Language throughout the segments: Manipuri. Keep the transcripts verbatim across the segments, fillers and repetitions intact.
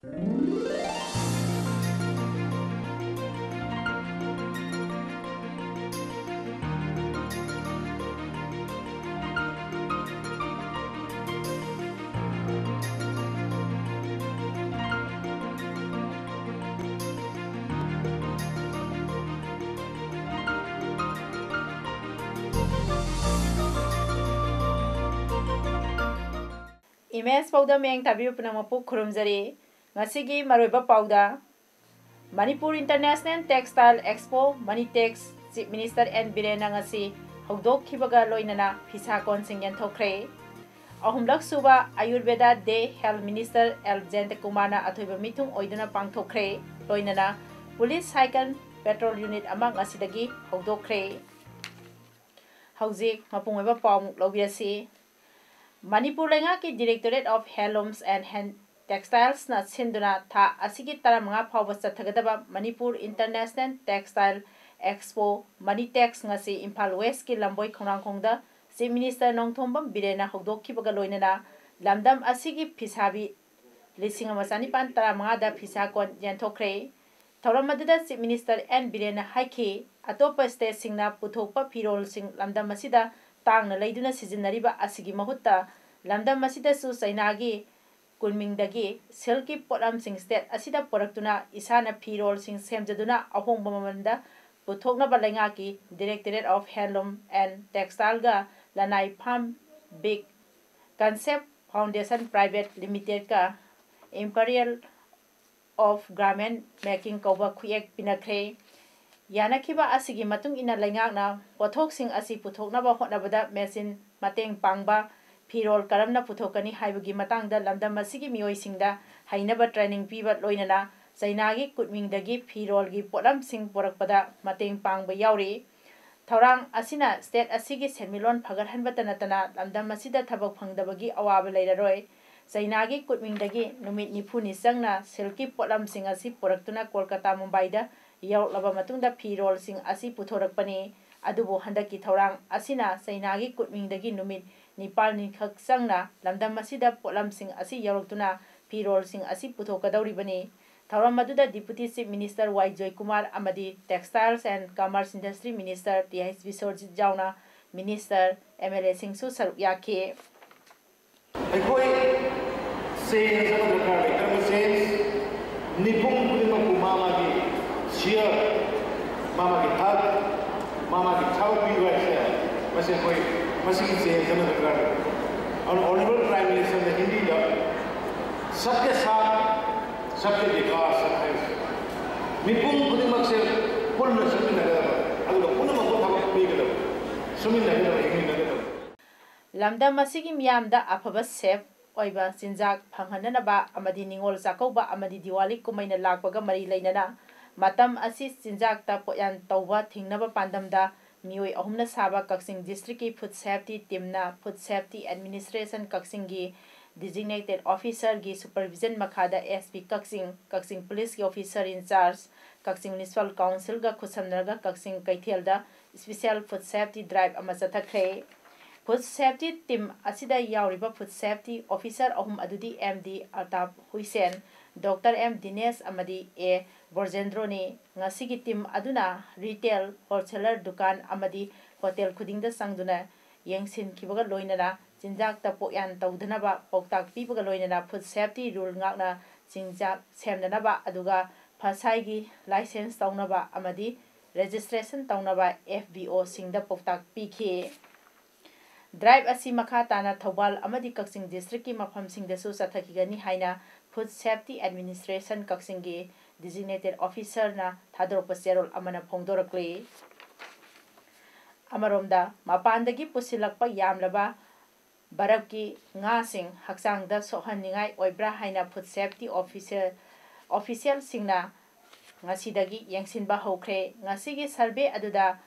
ꯏꯃꯦꯖ ꯄꯥꯎꯗꯝ ꯌꯦꯡ ꯇꯥꯕꯤꯕ ꯄꯨꯝꯅꯃꯛꯄꯨ ꯈꯨꯔꯨꯝꯖꯔꯤ꯫ ꯉꯁꯤꯒꯤ ꯃꯔꯨꯑꯣꯏꯕ ꯄꯥꯎꯗ, Manipur international textile expo Manitex chief minister N ꯕꯤꯔꯦꯟꯅ ꯉꯁꯤ ꯍꯧꯗꯣꯛꯈꯤꯕꯒ ꯂꯣꯏꯅꯅ ꯐꯤꯁꯥ ꯀꯣꯟꯁꯤꯡ ꯌꯦꯟꯊꯣꯛꯈ꯭ꯔꯦ꯫ ꯑꯍꯨꯝꯂꯛ ꯁꯨꯕ Ayurveda day health minister L ꯖꯌꯟꯇꯀꯨꯃꯥꯔꯅ ꯑꯊꯣꯏꯕ ꯃꯤꯊꯨꯡ ꯑꯣꯏꯗꯨꯅ ꯄꯥꯡꯊꯣꯛꯈ꯭ꯔꯦ꯫ ꯂꯣꯏꯅꯅ ꯄꯨꯂꯤꯁ ꯁꯥꯏꯀꯜ ꯄꯦꯇ꯭ꯔꯣꯜ ꯌꯨꯅꯤꯠ ꯑꯃ ꯉꯁꯤꯗꯒꯤ ꯍꯧꯗꯣꯛꯈ꯭ꯔꯦ꯫ ꯍꯧꯖꯤꯛ ꯃꯄꯨꯡ ꯑꯣꯏꯕ ꯄꯥꯎꯃꯨꯛ ꯂꯧꯕꯤꯔꯁꯤ꯫ ꯃꯅꯤꯄꯨꯔ ꯂꯩꯉꯥꯛꯀꯤ Directorate of Handlooms and Hand Textilesꯅ ꯁꯤꯟꯗꯨꯅ ꯊꯥ ꯑꯁꯤꯒꯤ ꯇꯔꯥꯃꯉꯥ ꯐꯥꯎꯕ ꯆꯠꯊꯒꯗꯕ ꯃꯅꯤꯄꯨꯔ ꯏꯟꯇꯔꯅꯦꯁꯅꯦꯜ ꯇꯦꯛꯁꯇꯥꯏꯜ ꯑꯦꯛꯁꯄꯣ ꯃꯅꯤꯇꯦꯛꯁ ꯉꯁꯤ ꯏꯝꯐꯥꯜ ꯋꯦꯁꯀꯤ ꯂꯝꯕꯣꯏ ꯈꯣꯡꯅꯥꯡꯈꯣꯡꯗ ꯆꯤꯐ ꯃꯤꯅꯤꯁꯇꯔ ꯅꯣꯡꯊꯣꯝꯕꯝ ꯕꯤꯔꯦꯟꯅ ꯍꯧꯗꯣꯛꯈꯤꯕꯒ ꯂꯣꯏꯅꯅ ꯂꯝꯗꯝ ꯑꯁꯤꯒꯤ ꯐꯤꯁꯥꯕꯤ ꯂꯤꯁꯤꯡ ꯑꯃ ꯆꯅꯤꯄꯥꯟ ꯇꯔꯥꯃꯉꯥꯗ ꯐꯤꯁꯥ ꯀꯣꯟ ꯌꯦꯟꯊꯣꯛꯈ꯭ꯔꯦ꯫ ꯊꯧꯔꯝ ꯑꯗꯨꯗ ꯆꯤꯐ ꯃꯤꯅꯤꯁꯇꯔ ꯑꯦꯟ ꯕꯤꯔꯦꯟꯅ ꯍꯥꯏꯈꯤ, ꯑꯇꯣꯞꯄ ꯁ꯭ꯇꯦꯠꯁꯤꯡꯅ ꯄꯨꯊꯣꯛꯄ ꯐꯤꯔꯣꯜꯁꯤꯡ ꯂꯝꯗꯝ ꯑꯁꯤꯗ ꯇꯥꯡꯅ ꯂꯩꯗꯨꯅ ꯁꯤꯖꯤꯟꯅꯔꯤꯕ ꯑꯁꯤꯒꯤ ꯃꯍꯨꯠꯇ ꯂꯝꯗꯝ ꯑꯁꯤꯗꯁꯨ ꯆꯩꯅꯥꯒꯤ ꯀꯨꯟꯃꯤꯡꯗꯒꯤ ꯁꯤꯜꯛꯀꯤ ꯄꯣꯠꯂꯝꯁꯤꯡ ꯁ꯭ꯇꯦꯠ ꯑꯁꯤꯗ ꯄꯨꯔꯛꯇꯨꯅ ꯏꯁꯥꯅ ꯐꯤꯔꯣꯜꯁꯤꯡ ꯁꯦꯝꯖꯗꯨꯅ ꯑꯍꯣꯡꯕ ꯃꯃꯜꯗ ꯄꯨꯊꯣꯛꯅꯕ ꯂꯩꯉꯥꯛꯀꯤ Directorate of Handloom and Textileꯒ ꯂꯅꯥꯏ ꯐꯥꯝ ꯕꯤꯛ ꯀꯟꯁꯦꯞ ꯐꯥꯎꯟꯗꯦꯁꯟ ꯄ꯭ꯔꯥꯏꯚꯦꯠ ꯂꯤꯃꯤꯇꯦꯗꯀ Imperial of Garment Making ꯀꯧꯕ ꯈꯨꯠꯌꯦꯛ ꯄꯤꯅꯈ꯭ꯔꯦ꯫ ꯌꯥꯅꯈꯤꯕ ꯑꯁꯤꯒꯤ ꯃꯇꯨꯡ ꯏꯟꯅ ꯂꯩꯉꯥꯛꯅ ꯄꯣꯠꯊꯣꯛꯁꯤꯡ ꯑꯁꯤ ꯄꯨꯊꯣꯛꯅꯕ ꯍꯣꯠꯅꯕꯗ ꯃꯦꯆꯤꯟ ꯃꯇꯦꯡ ꯄꯥꯡꯕ, ꯐꯤꯔꯣꯜ ꯀꯔꯝꯅ ꯄꯨꯊꯣꯛꯀꯅꯤ ꯍꯥꯏꯕꯒꯤ ꯃꯇꯥꯡꯗ ꯂꯝꯗꯝ ꯑꯁꯤꯒꯤ ꯃꯤꯑꯣꯏꯁꯤꯡꯗ ꯍꯩꯅꯕ training ꯄꯤꯕ ꯂꯣꯏꯅꯅ ꯆꯩꯅꯥꯒꯤ ꯀꯨꯠꯃꯤꯡꯗꯒꯤ ꯐꯤꯔꯣꯜꯒꯤ ꯄꯣꯠꯂꯝꯁꯤꯡ ꯄꯨꯔꯛꯄꯗ ꯃꯇꯦꯡ ꯄꯥꯡꯕ ꯌꯥꯎꯔꯤ꯫ ꯊꯧꯔꯥꯡ ꯑꯁꯤꯅ state ꯑꯁꯤꯒꯤ ꯁꯦꯟꯃꯤꯠꯂꯣꯟ ꯐꯒꯠꯍꯟꯕꯇ ꯅꯠꯇꯅ ꯂꯝꯗꯝ ꯑꯁꯤꯗ ꯊꯕꯛ ꯐꯪꯗꯕꯒꯤ ꯑꯋꯥꯕ ꯂꯩꯔꯔꯣꯏ꯫ ꯆꯩꯅꯥꯒꯤ ꯀꯨꯠꯃꯤꯡꯗꯒꯤ ꯅꯨꯃꯤꯠ ꯅꯤꯐꯨꯅꯤ ꯆꯪꯅ ꯁꯤꯜꯛꯀꯤ ꯄꯣꯠꯂꯝꯁꯤꯡ ꯑꯁꯤ ꯄꯨꯔꯛꯇꯨꯅ ꯀꯣꯜꯀꯇꯥ, ꯃꯨꯝꯕꯥꯏꯗ ꯌꯧꯔꯛꯂꯕ ꯃꯇꯨꯡꯗ ꯐꯤꯔꯣꯜꯁꯤꯡ ꯑꯁꯤ ꯄꯨꯊꯣꯔꯛꯄꯅꯤ꯫ ꯑꯗꯨꯕꯨ ꯍꯟꯗꯛꯀꯤ ꯊꯧꯔꯥꯡ ꯑꯁꯤꯅ ꯆꯩꯅꯥꯒꯤ ꯀꯨꯠꯃꯤꯡꯗꯒꯤ ꯅꯨꯃꯤꯠ ꯅꯤꯄꯥꯜꯅꯤꯈꯛ ꯆꯪꯅ ꯂꯝꯗꯝ ꯑꯁꯤꯗ ꯄꯣꯠꯂꯝꯁꯤꯡ ꯑꯁꯤ ꯌꯧꯔꯛꯇꯨꯅ ꯐꯤꯔꯣꯜꯁꯤꯡ ꯑꯁꯤ ꯄꯨꯊꯣꯛꯀꯗꯧꯔꯤꯕꯅꯤ꯫ ꯊꯧꯔꯝ ꯑꯗꯨꯗ Deputy Chief Minister ꯋꯥꯏ ꯖꯣꯏꯀꯨꯃꯥꯔ ꯑꯃꯗꯤ Textiles and Commerce Industry Minister T H Biswajit ꯌꯥꯎꯅ Minister, M L A ꯁꯤꯡꯁꯨ ꯁꯔꯨꯛ ꯌꯥꯈꯤ꯫ ꯑꯩꯈꯣꯏ change ꯑꯃ ꯗꯔꯀꯥꯔ ꯂꯩ꯫ ꯀꯔꯝꯕ change? ꯃꯤꯄꯨꯝ ꯈꯨꯗꯤꯡꯃꯛꯄꯨ ꯃꯥ ꯃꯥꯒꯤ share, ꯃꯥ ꯃꯥꯒꯤ ꯍꯛ, ꯃꯥ ꯃꯥꯒꯤ ꯊꯕꯛ ꯄꯤꯕ ꯍꯥꯏꯁꯦ, ꯃꯁꯤ ꯑꯩꯈꯣꯏ, ꯃꯁꯤꯒꯤ change ꯑꯃ ꯗꯔꯀꯥꯔ ꯂꯩ꯫ ꯑꯗꯨꯅ Honourable Prime Minister ꯅ ꯍꯤꯟꯗꯤꯗ "सबके साथ सबके विकास" ꯍꯥꯏꯔꯤꯁꯦ, ꯃꯤꯄꯨꯝ ꯈꯨꯗꯤꯡꯃꯛꯁꯦ ꯄꯨꯟꯅ ꯆꯠꯃꯤꯟꯅꯒꯗꯕ, ꯑꯗꯨꯒ ꯄꯨꯝꯅꯃꯛꯄꯨ ꯊꯕꯛ ꯄꯤꯒꯗꯕ, ꯁꯨꯃꯤꯟꯅꯒꯗꯕ, ꯍꯤꯡꯃꯤꯟꯅꯒꯗꯕ꯫ ꯂꯝꯗꯝ ꯑꯁꯤꯒꯤ ꯃꯤꯌꯥꯝꯗ ꯑꯐꯕ safe ꯑꯣꯏꯕ ꯆꯤꯟꯖꯥꯛ ꯐꯪꯍꯟꯅꯅꯕ ꯑꯃꯗꯤ ꯅꯤꯉꯣꯜ ꯆꯥꯛꯀꯧꯕ ꯑꯃꯗꯤ ꯗꯤꯋꯥꯂꯤ ꯀꯨꯝꯍꯩꯅ ꯂꯥꯛꯄꯒ ꯃꯔꯤ ꯂꯩꯅꯅ ꯃꯇꯝ ꯑꯁꯤ ꯆꯤꯟꯖꯥꯛꯇ ꯄꯣꯠꯌꯥꯟ ꯇꯧꯕ ꯊꯤꯡꯅꯕ ꯄꯥꯟꯗꯝꯗ ꯃꯤꯑꯣꯏ ꯑꯍꯨꯝꯅ ꯁꯥꯕ ꯀꯛꯆꯤꯡ district ꯀꯤ Food Safety Team ꯅ Food Safety Administration ꯀꯛꯆꯤꯡꯒꯤ Designated Officer ꯒꯤ supervision ꯃꯈꯥꯗ S P ꯀꯛꯆꯤꯡ, ꯀꯛꯆꯤꯡ Police ꯀꯤ Officer in Charge, Kakching Municipal Council ꯒ ꯈꯨꯠꯁꯝꯅꯔꯒ ꯀꯛꯆꯤꯡ ꯀꯩꯊꯦꯜꯗ Special Food Safety Drive ꯑꯃ ꯆꯠꯊꯈ꯭ꯔꯦ꯫ Food Safety Team ꯑꯁꯤꯗ ꯌꯥꯎꯔꯤꯕ Food Safety Officer ꯑꯍꯨꯝ ꯑꯗꯨꯗꯤ M D ꯑꯜꯇꯥꯐ ꯍꯨꯏꯁꯦꯟ, Doctor M ꯗꯤꯅꯦꯁ ꯑꯃꯗꯤ A ꯕ꯭ꯔꯣꯖꯦꯟꯗ꯭ꯔꯣꯅꯤ꯫ ꯉꯁꯤꯒꯤ team ꯑꯗꯨꯅ retail, wholesaler ꯗꯨꯀꯥꯟ ꯑꯃꯗꯤ hotel ꯈꯨꯗꯤꯡꯗ ꯆꯪꯗꯨꯅ ꯌꯦꯡꯁꯤꯟꯈꯤꯕꯒ ꯂꯣꯏꯅꯅ ꯆꯤꯟꯖꯥꯛꯇ ꯄꯣꯠꯌꯥꯟ ꯇꯧꯗꯅꯕ ꯄꯥꯎꯇꯥꯛ ꯄꯤꯕꯒ ꯂꯣꯏꯅꯅ food safety rule ꯉꯥꯛꯅ ꯆꯤꯟꯖꯥꯛ ꯁꯦꯝꯅꯅꯕ, ꯑꯗꯨꯒ ꯐꯁꯥꯏꯒꯤ license ꯇꯧꯅꯕ ꯑꯃꯗꯤ registration ꯇꯧꯅꯕ F B O ꯁꯤꯡꯗ ꯄꯥꯎꯇꯥꯛ ꯄꯤꯈꯤ꯫ Drive ꯑꯁꯤ ꯃꯈꯥ ꯇꯥꯅ ꯊꯧꯕꯥꯜ ꯑꯃꯗꯤ ꯀꯛꯆꯤꯡ district ꯀꯤ ꯃꯐꯝꯁꯤꯡꯗꯁꯨ ꯆꯠꯊꯈꯤꯒꯅꯤ ꯍꯥꯏꯅ Food Safety Administration ꯀꯛꯆꯤꯡꯒꯤ Designated Officer ꯅ ꯊꯥꯗꯣꯔꯛꯄ ꯆꯦꯔꯣꯜ ꯑꯃꯅ ꯐꯣꯡꯗꯣꯔꯛꯂꯤ꯫ ꯑꯃꯔꯣꯝꯗ, ꯃꯄꯥꯟꯗꯒꯤ ꯄꯨꯁꯤꯜꯂꯛꯄ ꯌꯥꯝꯂꯕ ꯕꯔꯐꯀꯤ ꯉꯥꯁꯤꯡ ꯍꯛꯆꯥꯡꯗ ꯁꯣꯛꯍꯟꯅꯤꯡꯉꯥꯏ ꯑꯣꯏꯕ꯭ꯔꯥ ꯍꯥꯏꯅ Food Safety Officer, official ꯁꯤꯡꯅ ꯉꯁꯤꯗꯒꯤ ꯌꯦꯡꯁꯤꯟꯕ ꯍꯧꯈ꯭ꯔꯦ꯫ ꯉꯁꯤꯒꯤ survey ꯑꯗꯨꯗ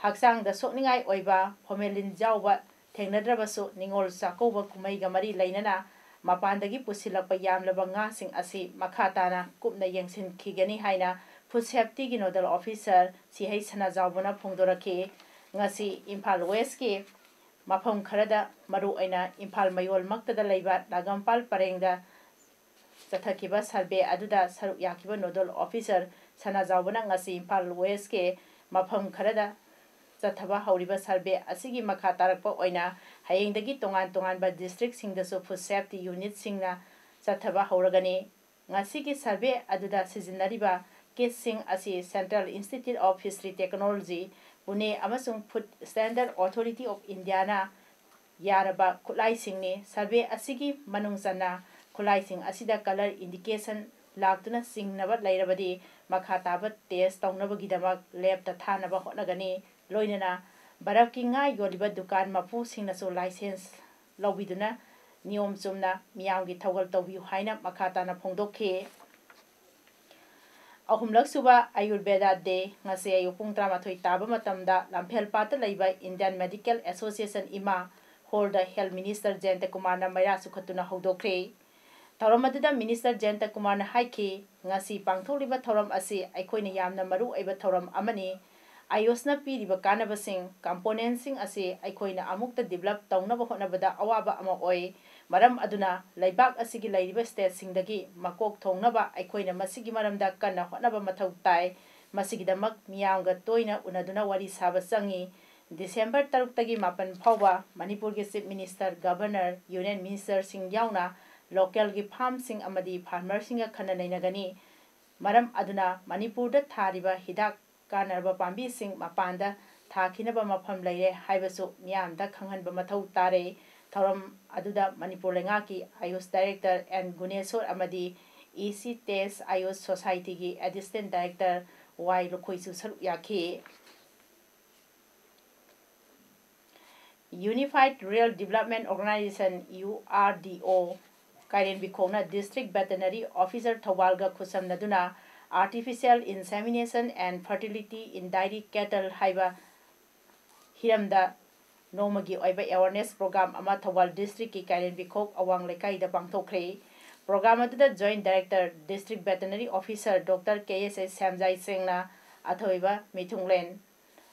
ꯍꯛꯆꯥꯡꯗ ꯁꯣꯛꯅꯤꯡꯉꯥꯏ ꯑꯣꯏꯕ formalin ꯌꯥꯎꯕ ꯊꯦꯡꯅꯗ꯭ꯔꯕꯁꯨ, ꯅꯤꯉꯣꯜ ꯆꯥꯛꯀꯧꯕ ꯀꯨꯝꯍꯩꯒ ꯃꯔꯤ ꯂꯩꯅꯅ ꯃꯄꯥꯟꯗꯒꯤ ꯄꯨꯁꯤꯜꯂꯛꯄ ꯌꯥꯝꯂꯕ ꯉꯥꯁꯤꯡ ꯑꯁꯤ ꯃꯈꯥ ꯇꯥꯅ ꯀꯨꯞꯅ ꯌꯦꯡꯁꯤꯟꯈꯤꯒꯅꯤ ꯍꯥꯏꯅ Food Safety ꯒꯤ nodal officer ꯁꯤꯍꯩ ꯁꯅꯥꯖꯥꯎꯕꯅ ꯐꯣꯡꯗꯣꯔꯛꯈꯤ꯫ ꯉꯁꯤ ꯏꯝꯐꯥꯜ West ꯀꯤ ꯃꯐꯝ ꯈꯔꯗ, ꯃꯔꯨꯑꯣꯏꯅ ꯏꯝꯐꯥꯜ ꯃꯌꯣꯜꯃꯛꯇꯗ ꯂꯩꯕ ꯅꯥꯒꯝꯄꯥꯜ ꯄꯔꯦꯡꯗ ꯆꯠꯊꯈꯤꯕ ꯁꯔꯚꯦ ꯑꯗꯨꯗ ꯁꯔꯨꯛ ꯌꯥꯈꯤꯕ ꯅꯣꯗꯜ ꯑꯣꯐꯤꯁꯔ ꯁꯅꯥꯖꯥꯎꯕꯅ ꯉꯁꯤ ꯏꯝꯐꯥꯜ ꯋꯦꯁꯀꯤ ꯃꯐꯝ ꯈꯔꯗ ꯆꯠꯊꯕ ꯍꯧꯔꯤꯕ ꯁꯔꯚꯦ ꯑꯁꯤꯒꯤ ꯃꯈꯥ ꯇꯥꯔꯛꯄ ꯑꯣꯏꯅ ꯍꯌꯦꯡꯗꯒꯤ ꯇꯣꯉꯥꯟ ꯇꯣꯉꯥꯟꯕ ꯗꯤꯁꯇ꯭ꯔꯤꯛꯁꯤꯡꯗꯁꯨ ꯐꯨꯗ ꯁꯦꯐꯇꯤ ꯌꯨꯅꯤꯠꯁꯤꯡꯅ ꯆꯠꯊꯕ ꯍꯧꯔꯒꯅꯤ꯫ ꯉꯁꯤꯒꯤ ꯁꯔꯚꯦ ꯑꯗꯨꯗ ꯁꯤꯖꯤꯟꯅꯔꯤꯕ ꯀꯤꯠꯁꯤꯡ ꯑꯁꯤ Central Institute of Fishery Technology, Pune ꯑꯃꯁꯨꯡ Food Standard Authority of Indiaꯅ ꯌꯥꯔꯕ ꯈꯨꯠꯂꯥꯏꯁꯤꯡꯅꯤ꯫ ꯁꯔꯚꯦ ꯑꯁꯤꯒꯤ ꯃꯅꯨꯡ ꯆꯟꯅ ꯈꯨꯠꯂꯥꯏꯁꯤꯡ ꯑꯁꯤꯗ ꯀꯂꯔ ꯏꯟꯗꯤꯀꯦꯁꯟ ꯂꯥꯛꯇꯨꯅ ꯆꯤꯡꯅꯕ ꯂꯩꯔꯕꯗꯤ ꯃꯈꯥ ꯇꯥꯕ ꯇꯦꯁ ꯇꯧꯅꯕꯒꯤꯗꯃꯛ ꯂꯦꯞꯇ ꯊꯥꯅꯕ ꯍꯣꯠꯅꯒꯅꯤ꯫ ꯂꯣꯏꯅꯅ ꯕꯔꯐꯀꯤ ꯉꯥ ꯌꯣꯜꯂꯤꯕ ꯗꯨꯀꯥꯟ ꯃꯄꯨꯁꯤꯡꯅꯁꯨ ꯂꯥꯏꯁꯦꯟꯁ ꯂꯧꯕꯤꯗꯨꯅ ꯅꯤꯌꯣꯝ ꯆꯨꯝꯅ ꯃꯤꯌꯥꯝꯒꯤ ꯊꯧꯒꯜ ꯇꯧꯕꯤꯌꯨ ꯍꯥꯏꯅ ꯃꯈꯥ ꯇꯥꯅ ꯐꯣꯡꯗꯣꯛꯈꯤ꯫ ꯑꯍꯨꯝꯂꯛ ꯁꯨꯕ ꯑꯌꯨꯔꯕꯦꯗꯥ ꯗꯦ ꯉꯁꯤ ꯑꯌꯨꯛ ꯄꯨꯡ ꯇꯔꯥꯃꯥꯊꯣꯏ ꯇꯥꯕ ꯃꯇꯝꯗ ꯂꯝꯐꯦꯜꯄꯥꯠꯇ ꯂꯩꯕ Indian Medical Association ꯏꯃꯥ ꯍꯣꯜꯗ ꯍꯦꯜꯊ ꯃꯤꯅꯤꯁꯇꯔ ꯖꯌꯟꯇ ꯀꯨꯃꯥꯔꯅ ꯃꯩꯔꯥ ꯆꯨꯈꯠꯇꯨꯅ ꯍꯧꯗꯣꯛꯈ꯭ꯔꯦ꯫ ꯊꯧꯔꯝ ꯑꯗꯨꯗ ꯃꯤꯅꯤꯁꯇꯔ ꯖꯌꯟꯇ ꯀꯨꯃꯥꯔꯅ ꯍꯥꯏꯈꯤ, ꯉꯁꯤ ꯄꯥꯡꯊꯣꯛꯂꯤꯕ ꯊꯧꯔꯝ ꯑꯁꯤ ꯑꯩꯈꯣꯏꯅ ꯌꯥꯝꯅ ꯃꯔꯨ ꯑꯣꯏꯕ ꯊꯧꯔꯝ ꯑꯃꯅꯤ꯫ ꯑꯥꯌꯨꯁꯅ ꯄꯤꯔꯤꯕ ꯀꯥꯟꯅꯕꯁꯤꯡ, ꯀꯝꯄꯣꯅꯦꯟꯁꯤꯡ ꯑꯁꯤ ꯑꯩꯈꯣꯏꯅ ꯑꯃꯨꯛꯇ ꯗꯤꯕꯂꯞ ꯇꯧꯅꯕ ꯍꯣꯠꯅꯕꯗ ꯑꯋꯥꯕ ꯑꯃ ꯑꯣꯏ꯫ ꯃꯔꯝ ꯑꯗꯨꯅ ꯂꯩꯕꯥꯛ ꯑꯁꯤꯒꯤ ꯂꯩꯔꯤꯕ ꯁ꯭ꯇꯦꯠꯁꯤꯡꯗꯒꯤ ꯃꯀꯣꯛ ꯊꯣꯡꯅꯕ ꯑꯩꯈꯣꯏꯅ ꯃꯁꯤꯒꯤ ꯃꯔꯝꯗ ꯀꯟꯅ ꯍꯣꯠꯅꯕ ꯃꯊꯧ ꯇꯥꯏ꯫ ꯃꯁꯤꯒꯤꯗꯃꯛ ꯃꯤꯌꯥꯝꯒ ꯇꯣꯏꯅ ꯎꯅꯗꯨꯅ ꯋꯥꯔꯤ ꯁꯥꯕ ꯆꯪꯏ꯫ ꯗꯤꯁꯦꯝꯕꯔ ꯇꯔꯨꯛꯇꯒꯤ ꯃꯥꯄꯟ ꯐꯥꯎꯕ ꯃꯅꯤꯄꯨꯔꯒꯤ ꯆꯤꯐ ꯃꯤꯅꯤꯁꯇꯔ, ꯒꯚꯔꯅꯔ, ꯌꯨꯅꯤꯌꯟ ꯃꯤꯅꯤꯁꯇꯔꯁꯤꯡ ꯌꯥꯎꯅ ꯂꯣꯀꯦꯜꯒꯤ ꯐꯥꯔꯝꯁꯤꯡ ꯑꯃꯗꯤ ꯐꯥꯔꯃꯔꯁꯤꯡꯒ ꯈꯟꯅ ꯅꯩꯅꯒꯅꯤ꯫ ꯃꯔꯝ ꯑꯗꯨꯅ ꯃꯅꯤꯄꯨꯔꯗ ꯊꯥꯔꯤꯕ ꯍꯤꯗꯥꯛ ꯀꯥꯟꯅꯔꯕ ꯄꯥꯝꯕꯤꯁꯤꯡ ꯃꯄꯥꯟꯗ ꯊꯥꯈꯤꯅꯕ ꯃꯐꯝ ꯂꯩꯔꯦ ꯍꯥꯏꯕꯁꯨ ꯃꯤꯌꯥꯝꯗ ꯈꯪꯍꯟꯕ ꯃꯊꯧ ꯇꯥꯔꯦ꯫ ꯊꯧꯔꯝ ꯑꯗꯨꯗ ꯃꯅꯤꯄꯨꯔ ꯂꯩꯉꯥꯛꯀꯤ ꯑꯥꯌꯨꯁ ꯗꯥꯏꯔꯦꯛꯇꯔ ꯑꯦꯟ ꯒꯨꯅꯦꯁꯣꯔ ꯑꯃꯗꯤ ꯏꯁꯤ ꯇꯦꯖ ꯑꯥꯌꯨꯁ ꯁꯣꯁꯥꯏꯇꯤꯒꯤ ꯑꯦꯗꯤꯁꯅꯦꯜ ꯗꯥꯏꯔꯦꯛꯇꯔ ꯋꯥꯏ ꯂꯨꯈꯣꯏꯁꯨ ꯁꯔꯨꯛ ꯌꯥꯈꯤ꯫ Unified Rural Development Organization, U R D O, ꯀꯥꯏꯔꯦꯟꯕꯤꯈꯣꯛꯅ District Veterinary Officer ꯊꯧꯕꯥꯜꯒ ꯈꯨꯠꯁꯝꯅꯗꯨꯅ Artificial Insemination and Fertility in Dairy Cattle ꯍꯥꯏꯕ ꯍꯤꯔꯝꯗ ꯅꯣꯡꯃꯒꯤ ꯑꯣꯏꯕ ꯑꯦꯋꯥꯔꯅꯦꯁ ꯄ꯭ꯔꯣꯒ꯭ꯔꯥꯝ ꯑꯃ ꯊꯧꯕꯥꯜ ꯗꯤꯁꯇ꯭ꯔꯤꯛꯀꯤ ꯀꯥꯏꯔꯦꯟꯕꯤꯈꯣꯛ ꯑꯋꯥꯡ ꯂꯩꯀꯥꯏꯗ ꯄꯥꯡꯊꯣꯛꯈ꯭ꯔꯦ꯫ ꯄ꯭ꯔꯣꯒ꯭ꯔꯥꯝ ꯑꯗꯨꯗ Joint Director, District Veterinary Officer, doctor K S S Shyamjai ꯁꯤꯡꯅ ꯑꯊꯣꯏꯕ ꯃꯤꯊꯨꯡꯂꯦꯟ,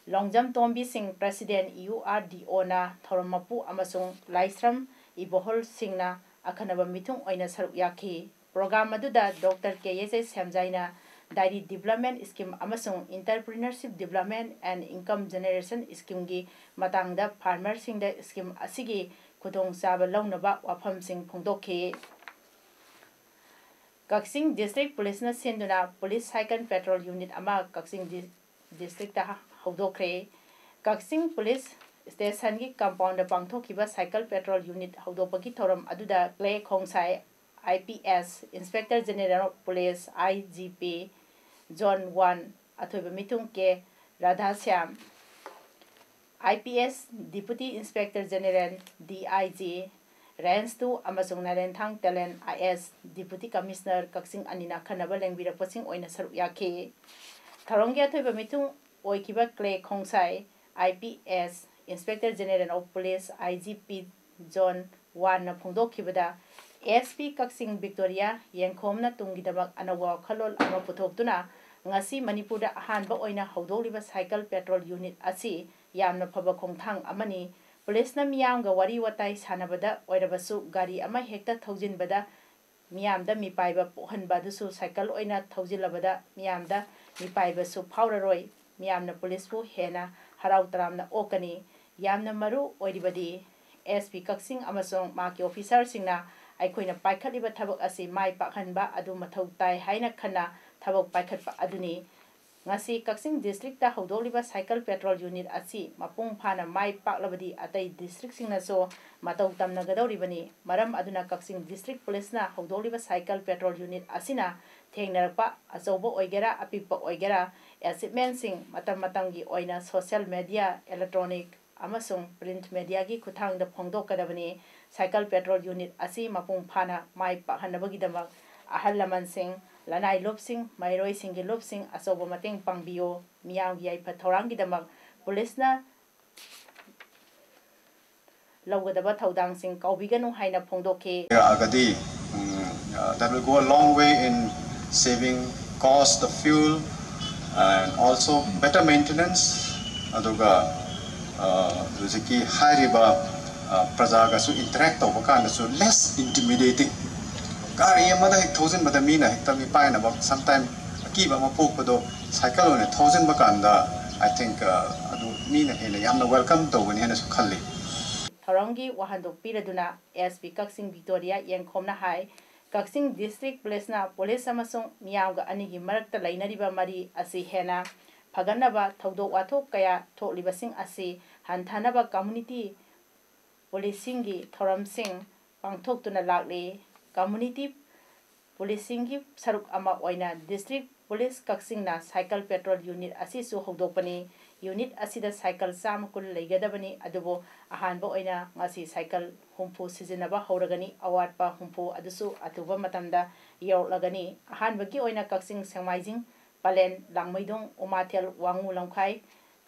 Longjam Tombi Singh, president, U R D ꯑꯣꯅ ꯊꯧꯔꯝ ꯃꯄꯨ ꯑꯃꯁꯨꯡ ꯂꯥꯏꯁ꯭ꯔꯝ ꯏꯕꯣꯍꯜ ꯁꯤꯡꯅ ꯑꯈꯟꯅꯕ ꯃꯤꯊꯨꯡ ꯑꯣꯏꯅ ꯁꯔꯨꯛ ꯌꯥꯈꯤ꯫ ꯄ꯭ꯔꯣꯒ꯭ꯔꯥꯝ ꯑꯗꯨꯗ ꯗꯣꯛꯇꯔ ꯀꯦ ꯑꯦꯁ ꯑꯦꯁ ꯁꯦꯝꯖꯥꯏꯅ Dairy Development Scheme ꯑꯃꯁꯨꯡ Entrepreneurship Development and Income Generation Schemeꯒꯤ ꯃꯇꯥꯡꯗ ꯐꯥꯔꯃꯔꯁꯤꯡꯗ ꯁ꯭ꯀꯤꯝ ꯑꯁꯤꯒꯤ ꯈꯨꯗꯣꯡꯆꯥꯕ ꯂꯧꯅꯕ ꯋꯥꯐꯝꯁꯤꯡ ꯐꯣꯡꯗꯣꯛꯈꯤ꯫ ꯀꯛꯆꯤꯡ ꯗꯤꯁꯇ꯭ꯔꯤꯛ ꯄꯨꯂꯤꯁꯅ ꯁꯤꯟꯗꯨꯅ ꯄꯨꯂꯤꯁ ꯁꯥꯏꯀꯜ ꯄꯦꯇ꯭ꯔꯣꯜ ꯌꯨꯅꯤꯠ ꯑꯃ ꯀꯛꯆꯤꯡ ꯗꯤ-, ꯗꯤꯁꯇ꯭ꯔꯤꯛꯇ ꯍꯧꯗꯣꯛꯈ꯭ꯔꯦ꯫ ꯀꯛꯆꯤꯡ ꯄꯨꯂꯤꯁ ꯁ꯭ꯇꯦꯁꯟꯒꯤ ꯀꯝꯄꯥꯎꯟꯗ ꯄꯥꯡꯊꯣꯛꯈꯤꯕ ꯁꯥꯏꯀꯜ ꯄꯦꯇ꯭ꯔꯣꯜ ꯌꯨꯅꯤꯠ ꯍꯧꯗꯣꯛꯄꯒꯤ ꯊꯧꯔꯝ ꯑꯗꯨꯗ Clay Khongsai, I P S, Inspector General of Police, I G P, Zone one, ꯑꯊꯣꯏꯕ ꯃꯤꯊꯨꯡ ꯀꯦ ꯔꯥꯙꯥꯁ꯭ꯌꯥꯝ, I P S, Deputy Inspector General, D I G, Range two, ꯑꯃꯁꯨꯡ Narenthang Telen, I S, Deputy Commissioner, Kakching ꯑꯅꯤꯅ ꯑꯈꯟꯅꯕ ꯂꯦꯡꯕꯤꯔꯛꯄꯁꯤꯡ ꯑꯣꯏꯅ ꯁꯔꯨꯛ ꯌꯥꯈꯤ꯫ ꯊꯧꯔꯝꯒꯤ ꯑꯊꯣꯏꯕ ꯃꯤꯊꯨꯡ ꯑꯣꯏꯈꯤꯕ clay ꯈꯣꯡꯁꯥꯏ, I P S, Inspector General of Police, I G P, Zone one ꯅ ꯐꯣꯡꯗꯣꯛꯈꯤꯕꯗ, S P ꯀꯛꯆꯤꯡ ꯕꯤꯛꯇꯣꯔꯤꯌꯥ ꯌꯦꯡꯈꯣꯝꯅ ꯇꯨꯡꯒꯤꯗꯃꯛ ꯑꯅꯧꯕ ꯋꯥꯈꯜꯂꯣꯟ ꯑꯃ ꯄꯨꯊꯣꯛꯇꯨꯅ ꯉꯁꯤ ꯃꯅꯤꯄꯨꯔꯗ ꯑꯍꯥꯟꯕ ꯑꯣꯏꯅ ꯍꯧꯗꯣꯛꯂꯤꯕ ꯁꯥꯏꯀꯜ ꯄꯦꯇ꯭ꯔꯣꯜ ꯌꯨꯅꯤꯠ ꯑꯁꯤ ꯌꯥꯝꯅ ꯐꯕ ꯈꯣꯡꯊꯥꯡ ꯑꯃꯅꯤ꯫ ꯄꯨꯂꯤꯁꯅ ꯃꯤꯌꯥꯝꯒ ꯋꯥꯔꯤ ꯋꯥꯇꯥꯏ ꯁꯥꯟꯅꯕꯗ ꯑꯣꯏꯔꯕꯁꯨ, ꯒꯥꯔꯤ ꯑꯃ ꯍꯦꯛꯇ ꯊꯧꯖꯤꯟꯕꯗ ꯃꯤꯌꯥꯝꯗ ꯃꯤꯄꯥꯏꯕ ꯄꯣꯛꯍꯟꯕ ꯑꯗꯨꯁꯨ ꯁꯥꯏꯀꯜ ꯑꯣꯏꯅ ꯊꯧꯖꯤꯜꯂꯕꯗ ꯃꯤꯌꯥꯝꯗ ꯃꯤꯄꯥꯏꯕꯁꯨ ꯐꯥꯎꯔꯔꯣꯏ꯫ ꯃꯤꯌꯥꯝꯅ ꯄꯨꯂꯤꯁꯄꯨ ꯍꯦꯟꯅ ꯍꯔꯥꯎ ꯇꯔꯥꯝꯅ ꯑꯣꯛꯀꯅꯤ꯫ ꯌꯥꯝꯅ ꯃꯔꯨ ꯑꯣꯏꯔꯤꯕꯗꯤ S P ꯀꯛꯆꯤꯡ ꯑꯃꯁꯨꯡ ꯃꯍꯥꯛꯀꯤ ꯑꯣꯐꯤꯁꯥꯔꯁꯤꯡꯅ ꯑꯩꯈꯣꯏꯅ ꯄꯥꯏꯈꯠꯂꯤꯕ ꯊꯕꯛ ꯑꯁꯤ ꯃꯥꯏ ꯄꯥꯛꯍꯟꯕ ꯑꯗꯨ ꯃꯊꯧ ꯇꯥꯏ ꯍꯥꯏꯅ ꯈꯟꯅ ꯊꯕꯛ ꯄꯥꯏꯈꯠꯄ ꯑꯗꯨꯅꯤ꯫ ꯉꯁꯤ ꯀꯛꯆꯤꯡ ꯗꯤꯁꯇ꯭ꯔꯤꯛꯇ ꯍꯧꯗꯣꯛꯂꯤꯕ ꯁꯥꯏꯀꯜ ꯄꯦꯇ꯭ꯔꯣꯜ ꯌꯨꯅꯤꯠ ꯑꯁꯤ ꯃꯄꯨꯡ ꯐꯥꯅ ꯃꯥꯏ ꯄꯥꯛꯂꯕꯗꯤ ꯑꯇꯩ ꯗꯤꯁꯇ꯭ꯔꯤꯛꯁꯤꯡꯅꯁꯨ ꯃꯇꯧ ꯇꯝꯅꯒꯗꯧꯔꯤꯕꯅꯤ꯫ ꯃꯔꯝ ꯑꯗꯨꯅ ꯀꯛꯆꯤꯡ ꯗꯤꯁꯇ꯭ꯔꯤꯛ ꯄꯨꯂꯤꯁꯅ ꯍꯧꯗꯣꯛꯂꯤꯕ ꯁꯥꯏꯀꯜ ꯄꯦꯇ꯭ꯔꯣꯜ ꯌꯨꯅꯤꯠ ꯑꯁꯤꯅ ꯊꯦꯡꯅꯔꯛꯄ ꯑꯆꯧꯕ ꯑꯣꯏꯒꯦꯔꯥ ꯑꯄꯤꯛꯄ ꯑꯣꯏꯒꯦꯔꯥ ꯑꯦꯆꯤꯞꯃꯦꯟꯁꯤꯡ ꯃꯇꯝ ꯃꯇꯝꯒꯤ ꯑꯣꯏꯅ ꯁꯣꯁꯤꯌꯦꯜ ꯃꯦꯗꯤꯌꯥ, ꯏꯂꯦꯛꯇ꯭ꯔꯣꯅꯤꯛ ꯑꯃꯁꯨꯡ ꯄ꯭ꯔꯤꯟꯠ ꯃꯦꯗꯤꯌꯥꯒꯤ ꯈꯨꯠꯊꯥꯡꯗ ꯐꯣꯡꯗꯣꯛꯀꯗꯕꯅꯤ꯫ ꯁꯥꯏꯀꯜ ꯄꯦꯇ꯭ꯔꯣꯜ ꯌꯨꯅꯤꯠ ꯑꯁꯤ ꯃꯄꯨꯡ ꯐꯥꯅ ꯃꯥꯏ ꯄꯥꯛꯍꯟꯅꯕꯒꯤꯗꯃꯛ ꯑꯍꯜ ꯂꯃꯟꯁꯤꯡ, ꯂꯅꯥꯏ ꯂꯨꯞꯁꯤꯡ, ꯃꯍꯩꯔꯣꯏꯁꯤꯡꯒꯤ ꯂꯨꯞꯁꯤꯡ ꯑꯆꯧꯕ ꯃꯇꯦꯡ ꯄꯥꯡꯕꯤꯌꯨ꯫ ꯃꯤꯌꯥꯝꯒꯤ ꯌꯥꯏꯐ ꯊꯧꯔꯥꯡꯒꯤꯗꯃꯛ ꯄꯨꯂꯤꯁꯅ ꯂꯧꯒꯗꯕ ꯊꯧꯗꯥꯡꯁꯤꯡ ꯀꯥꯎꯕꯤꯒꯅꯨ ꯍꯥꯏꯅ ꯐꯣꯡꯗꯣꯛꯈꯤ꯫ ꯌꯥꯔꯒꯗꯤ, ꯎꯝ, uh, that will go a long way in saving cost of fuel and also better maintenance. ꯑꯗꯨꯒ, uh, ꯍꯧꯖꯤꯛꯀꯤ ꯍꯥꯏꯔꯤꯕ, uh, ꯄ꯭ꯔꯖꯥꯒꯁꯨ interact ꯇꯧꯕ ꯀꯥꯟꯗꯁꯨ less intimidating ꯒꯥꯔꯤ ꯑꯃꯗ ꯍꯦꯛ ꯊꯧꯖꯤꯟꯕꯗ ꯃꯤꯅ ꯍꯦꯛꯇ ꯃꯤꯄꯥꯏꯅꯕ sometime ꯑꯀꯤꯕ ꯑꯃ ꯄꯣꯛꯄꯗꯣ, ꯁꯥꯏꯀꯜ ꯑꯣꯏꯅ ꯊꯧꯖꯤꯟꯕ ꯀꯥꯟꯗ, I think, ꯑ, ꯑꯗꯨ ꯃꯤꯅ ꯍꯦꯟꯅ ꯌꯥꯝꯅ welcome ꯇꯧꯒꯅꯤ ꯍꯥꯏꯅꯁꯨ ꯈꯜꯂꯤ꯫ ꯊꯧꯔꯝꯒꯤ ꯋꯥꯍꯟꯊꯣꯛ ꯄꯤꯔꯗꯨꯅ S P ꯀꯛꯆꯤꯡ ꯚꯤꯛꯇꯣꯔꯤꯌꯥ ꯌꯦꯡꯈꯣꯝꯅ ꯍꯥꯏ, ꯀꯛꯆꯤꯡ district police ꯅ police ꯑꯃꯁꯨꯡ ꯃꯤꯌꯥꯝꯒ ꯑꯅꯤꯒꯤ ꯃꯔꯛꯇ ꯂꯩꯅꯔꯤꯕ ꯃꯔꯤ ꯑꯁꯤ ꯍꯦꯟꯅ ꯐꯒꯠꯅꯕ ꯊꯧꯗꯣꯛ ꯋꯥꯊꯣꯛ ꯀꯌꯥ ꯊꯣꯛꯂꯤꯕꯁꯤꯡ ꯑꯁꯤ ꯍꯟꯊꯅꯕ community policing ꯒꯤ ꯊꯧꯔꯝꯁꯤꯡ ꯄꯥꯡꯊꯣꯛꯇꯨꯅ ꯂꯥꯛꯂꯤ꯫ Community policing ꯒꯤ ꯁꯔꯨꯛ ꯑꯃ ꯑꯣꯏꯅ district police ꯀꯛꯆꯤꯡꯅ cycle patrol unit ꯑꯁꯤꯁꯨ ꯍꯧꯗꯣꯛꯄꯅꯤ꯫ Unit ꯑꯁꯤꯗ cycle ꯆꯥꯝꯃ ꯀꯨꯟ ꯂꯩꯒꯗꯕꯅꯤ, ꯑꯗꯨꯕꯨ ꯑꯍꯥꯟꯕ ꯑꯣꯏꯅ ꯉꯁꯤ cycle ꯍꯨꯝꯐꯨ ꯁꯤꯖꯤꯟꯅꯕ ꯍꯧꯔꯒꯅꯤ꯫ ꯑꯋꯥꯠꯄ ꯍꯨꯝꯐꯨ ꯑꯗꯨꯁꯨ ꯑꯊꯨꯕ ꯃꯇꯝꯗ ꯌꯧꯔꯛꯂꯒꯅꯤ꯫ ꯑꯍꯥꯟꯕꯒꯤ ꯑꯣꯏꯅ ꯀꯛꯆꯤꯡ, ꯁꯦꯡꯃꯥꯏꯖꯤꯡ, ꯄꯂꯦꯟ, ꯂꯥꯡꯃꯩꯗꯣꯡ, ꯎꯃꯥꯊꯦꯜ, ꯋꯥꯉꯨ, ꯂꯝꯈꯥꯏ,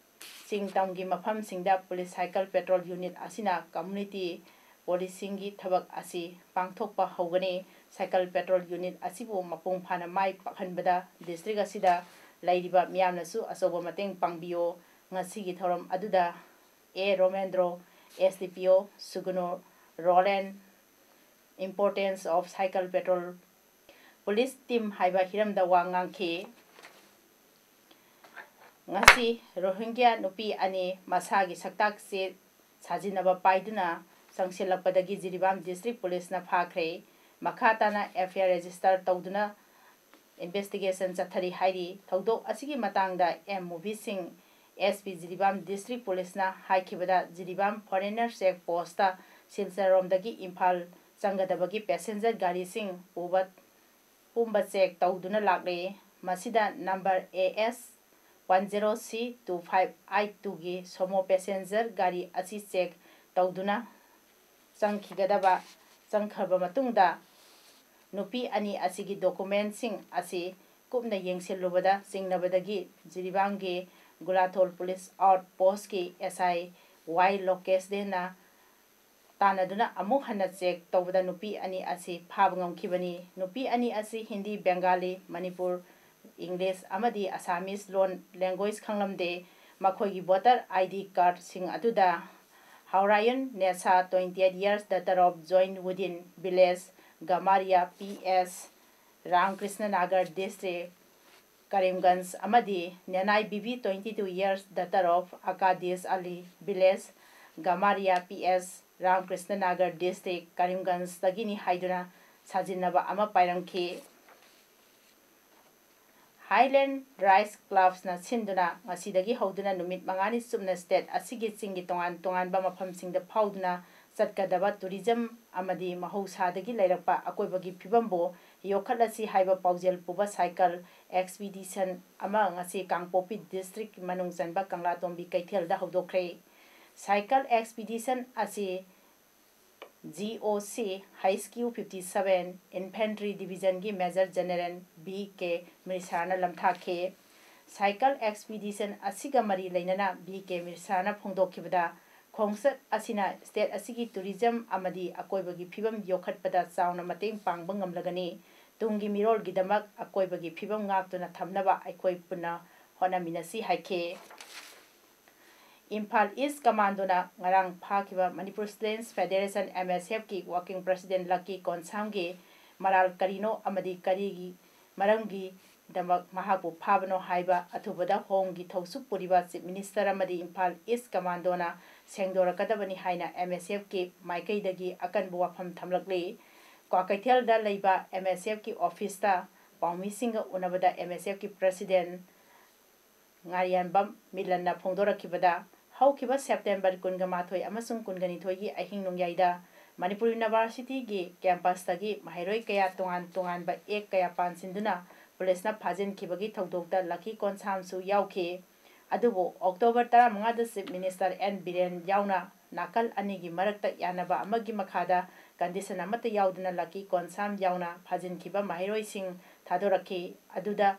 ꯆꯤꯡ ꯇꯝꯒꯤ ꯃꯐꯝꯁꯤꯡꯗ police cycle patrol unit ꯑꯁꯤꯅ community policing ꯒꯤ ꯊꯕꯛ ꯑꯁꯤ ꯄꯥꯡꯊꯣꯛꯄ ꯍꯧꯒꯅꯤ꯫ Cycle patrol unit ꯑꯁꯤꯕꯨ ꯃꯄꯨꯡ ꯐꯥꯅ ꯃꯥꯏ ꯄꯥꯛꯍꯟꯕꯗ district ꯑꯁꯤꯗ ꯂꯩꯔꯤꯕ ꯃꯤꯌꯥꯝꯅꯁꯨ ꯑꯆꯧꯕ ꯃꯇꯦꯡ ꯄꯥꯡꯕꯤꯌꯨ꯫ ꯉꯁꯤꯒꯤ ꯊꯧꯔꯝ ꯑꯗꯨꯗ A ꯔꯣꯃꯦꯟꯗ꯭ꯔꯣ, S D P O ꯁꯨꯒꯨꯅꯨ ꯔꯣꯂꯦꯟ, Importance of Cycle Patrol, Police Team ꯍꯥꯏꯕ ꯍꯤꯔꯝꯗ ꯋꯥ ꯉꯥꯡꯈꯤ꯫ ꯉꯁꯤ ꯔꯣꯍꯤꯡꯒ꯭ꯌꯥ ꯅꯨꯄꯤ ꯑꯅꯤ ꯃꯁꯥꯒꯤ ꯁꯛꯇꯥꯛ ꯆꯦ ꯁꯥꯖꯤꯟꯅꯕ ꯄꯥꯏꯗꯨꯅ ꯆꯪꯁꯤꯜꯂꯛꯄꯗꯒꯤ ꯖꯤꯔꯤꯕꯥꯝ district police ꯅ ꯐꯥꯈ꯭ꯔꯦ꯫ ꯃꯈꯥ ꯇꯥꯅ F I R register ꯇꯧꯗꯨꯅ investigation ꯆꯠꯊꯔꯤ ꯍꯥꯏꯔꯤ꯫ ꯊꯧꯗꯣꯛ ꯑꯁꯤꯒꯤ ꯃꯇꯥꯡꯗ M ꯃꯨꯕꯤꯁꯤꯡ, S P Jiribam district police ꯅ ꯍꯥꯏꯈꯤꯕꯗ, ꯖꯤꯔꯤꯕꯥꯝ foreigner check post ꯇ ꯁꯤꯜꯆꯔꯔꯣꯝꯗꯒꯤ ꯏꯝꯐꯥꯜ ꯆꯪꯒꯗꯕꯒꯤ passenger ꯒꯥꯔꯤꯁꯤꯡ ꯄꯨꯕ ꯄꯨꯝꯕ check ꯇꯧꯗꯨꯅ ꯂꯥꯛꯂꯦ꯫ ꯃꯁꯤꯗ number A S one zero C two five eight two ꯒꯤ sumo passenger ꯒꯥꯔꯤ ꯑꯁꯤ check ꯇꯧꯗꯨꯅ ꯆꯪꯈꯤꯒꯗꯕ, ꯆꯪꯈ꯭ꯔꯕ ꯃꯇꯨꯡꯗ ꯅꯨꯄꯤ ꯑꯅꯤ ꯑꯁꯤꯒꯤ document ꯁꯤꯡ ꯑꯁꯤ ꯀꯨꯞꯅ ꯌꯦꯡꯁꯤꯜꯂꯨꯕꯗ ꯆꯤꯡꯅꯕꯗꯒꯤ ꯖꯤꯔꯤꯕꯥꯝꯒꯤ ꯒꯨꯂꯥꯊꯣꯜ police outpost ꯀꯤ S I Y ꯂꯣꯀꯦꯁ ꯗꯦꯅ ꯇꯥꯟꯅꯗꯨꯅ ꯑꯃꯨꯛ ꯍꯟꯅ check ꯇꯧꯕꯗ ꯅꯨꯄꯤ ꯑꯅꯤ ꯑꯁꯤ ꯐꯥꯕ ꯉꯝꯈꯤꯕꯅꯤ꯫ ꯅꯨꯄꯤ ꯑꯅꯤ ꯑꯁꯤ ꯍꯤꯟꯗꯤ, ꯕꯦꯡꯒꯥꯂꯤ, ꯃꯅꯤꯄꯨꯔ, English ꯑꯃꯗꯤ Assamese ꯂꯣꯟ language ꯈꯪꯂꯝꯗꯦ꯫ ꯃꯈꯣꯏꯒꯤ voter I D card ꯁꯤꯡ ꯑꯗꯨꯗ ꯍꯥꯎꯔꯥꯌꯟ ꯅꯦꯁꯥ, twenty eight years, daughter of Join Woodin village, ꯒꯃꯥꯔꯤꯌꯥ P S, Ramakrishna Nagar District, Karimganj ꯑꯃꯗꯤ Nenai Bibi, twenty two years, daughter of Akadish Ali, village Gamaria P S, Ramakrishna Nagar District, Karimganjꯗꯒꯤꯅꯤ ꯍꯥꯏꯗꯨꯅ ꯁꯥꯖꯤꯟꯅꯕ ꯑꯃ ꯄꯥꯏꯔꯝꯈꯤ꯫ Highland Ridge Clubꯅ ꯁꯤꯟꯗꯨꯅ ꯉꯁꯤꯗꯒꯤ ꯍꯧꯗꯨꯅ ꯅꯨꯃꯤꯠ ꯃꯉꯥꯅꯤ ꯆꯨꯞꯅ state ꯑꯁꯤꯒꯤ ꯆꯤꯡꯒꯤ ꯇꯣꯉꯥꯟ ꯇꯣꯉꯥꯟꯕ ꯃꯐꯝꯁꯤꯡꯗ ꯐꯥꯎꯗꯨꯅ ꯆꯠꯀꯗꯕ tourism ꯑꯃꯗꯤ ꯃꯍꯧꯁꯥꯗꯒꯤ ꯂꯩꯔꯛꯄ ꯑꯀꯣꯏꯕꯒꯤ ꯐꯤꯕꯝꯕꯨ ꯌꯣꯛꯈꯠꯂꯁꯤ ꯍꯥꯏꯕ ꯄꯥꯎꯖꯦꯜ ꯄꯨꯕ cycle expedition ꯑꯃ ꯉꯁꯤ ꯀꯥꯡꯄꯣꯛꯄꯤ district ꯃꯅꯨꯡ ꯆꯟꯕ ꯀꯪꯂꯥꯇꯣꯡꯕꯤ ꯀꯩꯊꯦꯜꯗ ꯍꯧꯗꯣꯛꯈ꯭ꯔꯦ꯫ Cycle expedition ꯑꯁꯤ G O C H Q fifty seven Infantry Divisionꯒꯤ Major General V K ꯃꯤꯁ꯭ꯔꯥꯅ ꯂꯝꯊꯥꯈꯤ꯫ Cycle expedition ꯑꯁꯤꯒ ꯃꯔꯤ ꯂꯩꯅꯅ V K ꯃꯤꯁ꯭ꯔꯥꯅ ꯐꯣꯡꯗꯣꯛꯈꯤꯕꯗ, ꯈꯣꯡꯆꯠ ꯑꯁꯤꯅ state ꯑꯁꯤꯒꯤ tourism ꯑꯃꯗꯤ ꯑꯀꯣꯏꯕꯒꯤ ꯐꯤꯕꯝ ꯌꯣꯛꯈꯠꯄꯗ ꯆꯥꯎꯅ ꯃꯇꯦꯡ ꯄꯥꯡꯕ ꯉꯝꯂꯒꯅꯤ꯫ ꯇꯨꯡꯒꯤ ꯃꯤꯔꯣꯜꯒꯤꯗꯃꯛ ꯑꯀꯣꯏꯕꯒꯤ ꯐꯤꯕꯝ ꯉꯥꯛꯇꯨꯅ ꯊꯝꯅꯕ ꯑꯩꯈꯣꯏ ꯄꯨꯟꯅ ꯍꯣꯠꯅꯃꯤꯟꯅꯁꯤ ꯍꯥꯏꯈꯤ꯫ Imphal East Commandoꯅ ꯉꯔꯥꯡ ꯐꯥꯈꯤꯕ Manipur Students Federation, M S Fꯀꯤ working president Lucky ꯀꯣꯟꯁꯥꯝꯒꯤ ꯃꯔꯥꯜ ꯀꯔꯤꯅꯣ ꯑꯃꯗꯤ ꯀꯔꯤꯒꯤ ꯃꯔꯝꯒꯤꯗꯃꯛ ꯃꯍꯥꯛꯄꯨ ꯐꯥꯕꯅꯣ ꯍꯥꯏꯕ ꯑꯊꯨꯕꯗ ꯍꯣꯝꯒꯤ ꯊꯧꯁꯨꯞ ꯄꯨꯔꯤꯕ Chief Minister ꯑꯃꯗꯤ Imphal East Commandoꯅ ꯁꯦꯡꯗꯣꯔꯛꯀꯗꯕꯅꯤ ꯍꯥꯏꯅ M S Fꯀꯤ ꯃꯥꯏꯀꯩꯗꯒꯤ ꯑꯀꯟꯕ ꯋꯥꯐꯝ ꯊꯝꯂꯛꯂꯤ꯫ ꯀ꯭ꯋꯥꯀꯩꯊꯦꯜꯗ ꯂꯩꯕ M S Fꯀꯤ officeꯇ ꯄꯥꯎꯃꯤꯁꯤꯡꯒ ꯎꯅꯕꯗ M S Fꯀꯤ president ꯉꯥꯔꯤꯌꯥꯟꯕꯝ ꯃꯤꯂꯟꯅ ꯐꯣꯡꯗꯣꯔꯛꯈꯤꯕꯗ, ꯍꯧꯈꯤꯕ September ꯀꯨꯟꯒ ꯃꯥꯊꯣꯏ ꯑꯃꯁꯨꯡ ꯀꯨꯟꯒ ꯅꯤꯊꯣꯏꯒꯤ ꯑꯍꯤꯡ ꯅꯣꯡꯌꯥꯏꯗ ꯃꯅꯤꯄꯨꯔ Universityꯒꯤ campusꯇꯒꯤ ꯃꯍꯩꯔꯣꯏ ꯀꯌꯥ ꯇꯣꯉꯥꯟ ꯇꯣꯉꯥꯟꯕ act ꯀꯌꯥ ꯄꯥꯟꯁꯤꯟꯗꯨꯅ policeꯅ ꯐꯥꯖꯤꯟꯈꯤꯕꯒꯤ ꯊꯧꯗꯣꯛꯇ ꯂꯛꯀꯤ ꯀꯣꯟꯁꯥꯝꯁꯨ ꯌꯥꯎꯈꯤ꯫ ꯑꯗꯨꯕꯨ October ꯇꯔꯥꯃꯉꯥꯗ Chief Minister N Biren ꯌꯥꯎꯅ ꯅꯥꯀꯜ ꯑꯅꯤꯒꯤ ꯃꯔꯛꯇ ꯌꯥꯅꯕ ꯑꯃꯒꯤ ꯃꯈꯥꯗ condition ꯑꯃꯠꯇ ꯌꯥꯎꯗꯅ ꯂꯛꯀꯤ ꯀꯣꯟꯁꯥꯝ ꯌꯥꯎꯅ ꯐꯥꯖꯤꯟꯈꯤꯕ ꯃꯍꯩꯔꯣꯏꯁꯤꯡ ꯊꯥꯗꯣꯔꯛꯈꯤ꯫ ꯑꯗꯨꯗ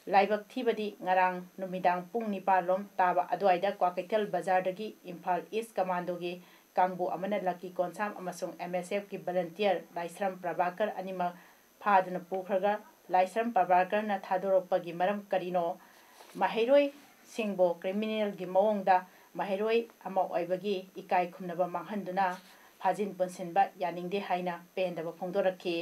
ꯂꯥꯏꯕꯛ ꯊꯤꯕꯗꯤ ꯉꯔꯥꯡ ꯅꯨꯃꯤꯗꯥꯡ ꯄꯨꯡ ꯅꯤꯄꯥꯟ ꯂꯣꯝ ꯇꯥꯕ ꯑꯗꯨꯋꯥꯏꯗ ꯀ꯭ꯋꯥꯀꯩꯊꯦꯜ ꯕꯖꯥꯔꯗꯒꯤ Imphal East Commandoꯒꯤ ꯀꯥꯡꯕꯨ ꯑꯃꯅ ꯂꯛꯀꯤ ꯀꯣꯟꯁꯥꯝ ꯑꯃꯁꯨꯡ M S Fꯀꯤ volunteer ꯂꯥꯏꯁ꯭ꯔꯝ ꯄ꯭ꯔꯚꯥꯀꯔ ꯑꯅꯤꯃꯛ ꯐꯥꯗꯨꯅ ꯄꯨꯈ꯭ꯔꯒ, ꯂꯥꯏꯁ꯭ꯔꯝ ꯄ꯭ꯔꯚꯥꯀꯔꯅ ꯊꯥꯗꯣꯔꯛꯄꯒꯤ ꯃꯔꯝ ꯀꯔꯤꯅꯣ? ꯃꯍꯩꯔꯣꯏꯁꯤꯡꯕꯨ criminalꯒꯤ ꯃꯑꯣꯡꯗ ꯃꯍꯩꯔꯣꯏ ꯑꯃ ꯑꯣꯏꯕꯒꯤ ꯏꯀꯥꯏ ꯈꯨꯝꯅꯕ ꯃꯥꯡꯍꯟꯗꯨꯅ ꯐꯥꯖꯤꯟ ꯄꯨꯟꯁꯤꯟꯕ ꯌꯥꯅꯤꯡꯗꯦ ꯍꯥꯏꯅ ꯄꯦꯟꯗꯕ ꯐꯣꯡꯗꯣꯔꯛꯈꯤ꯫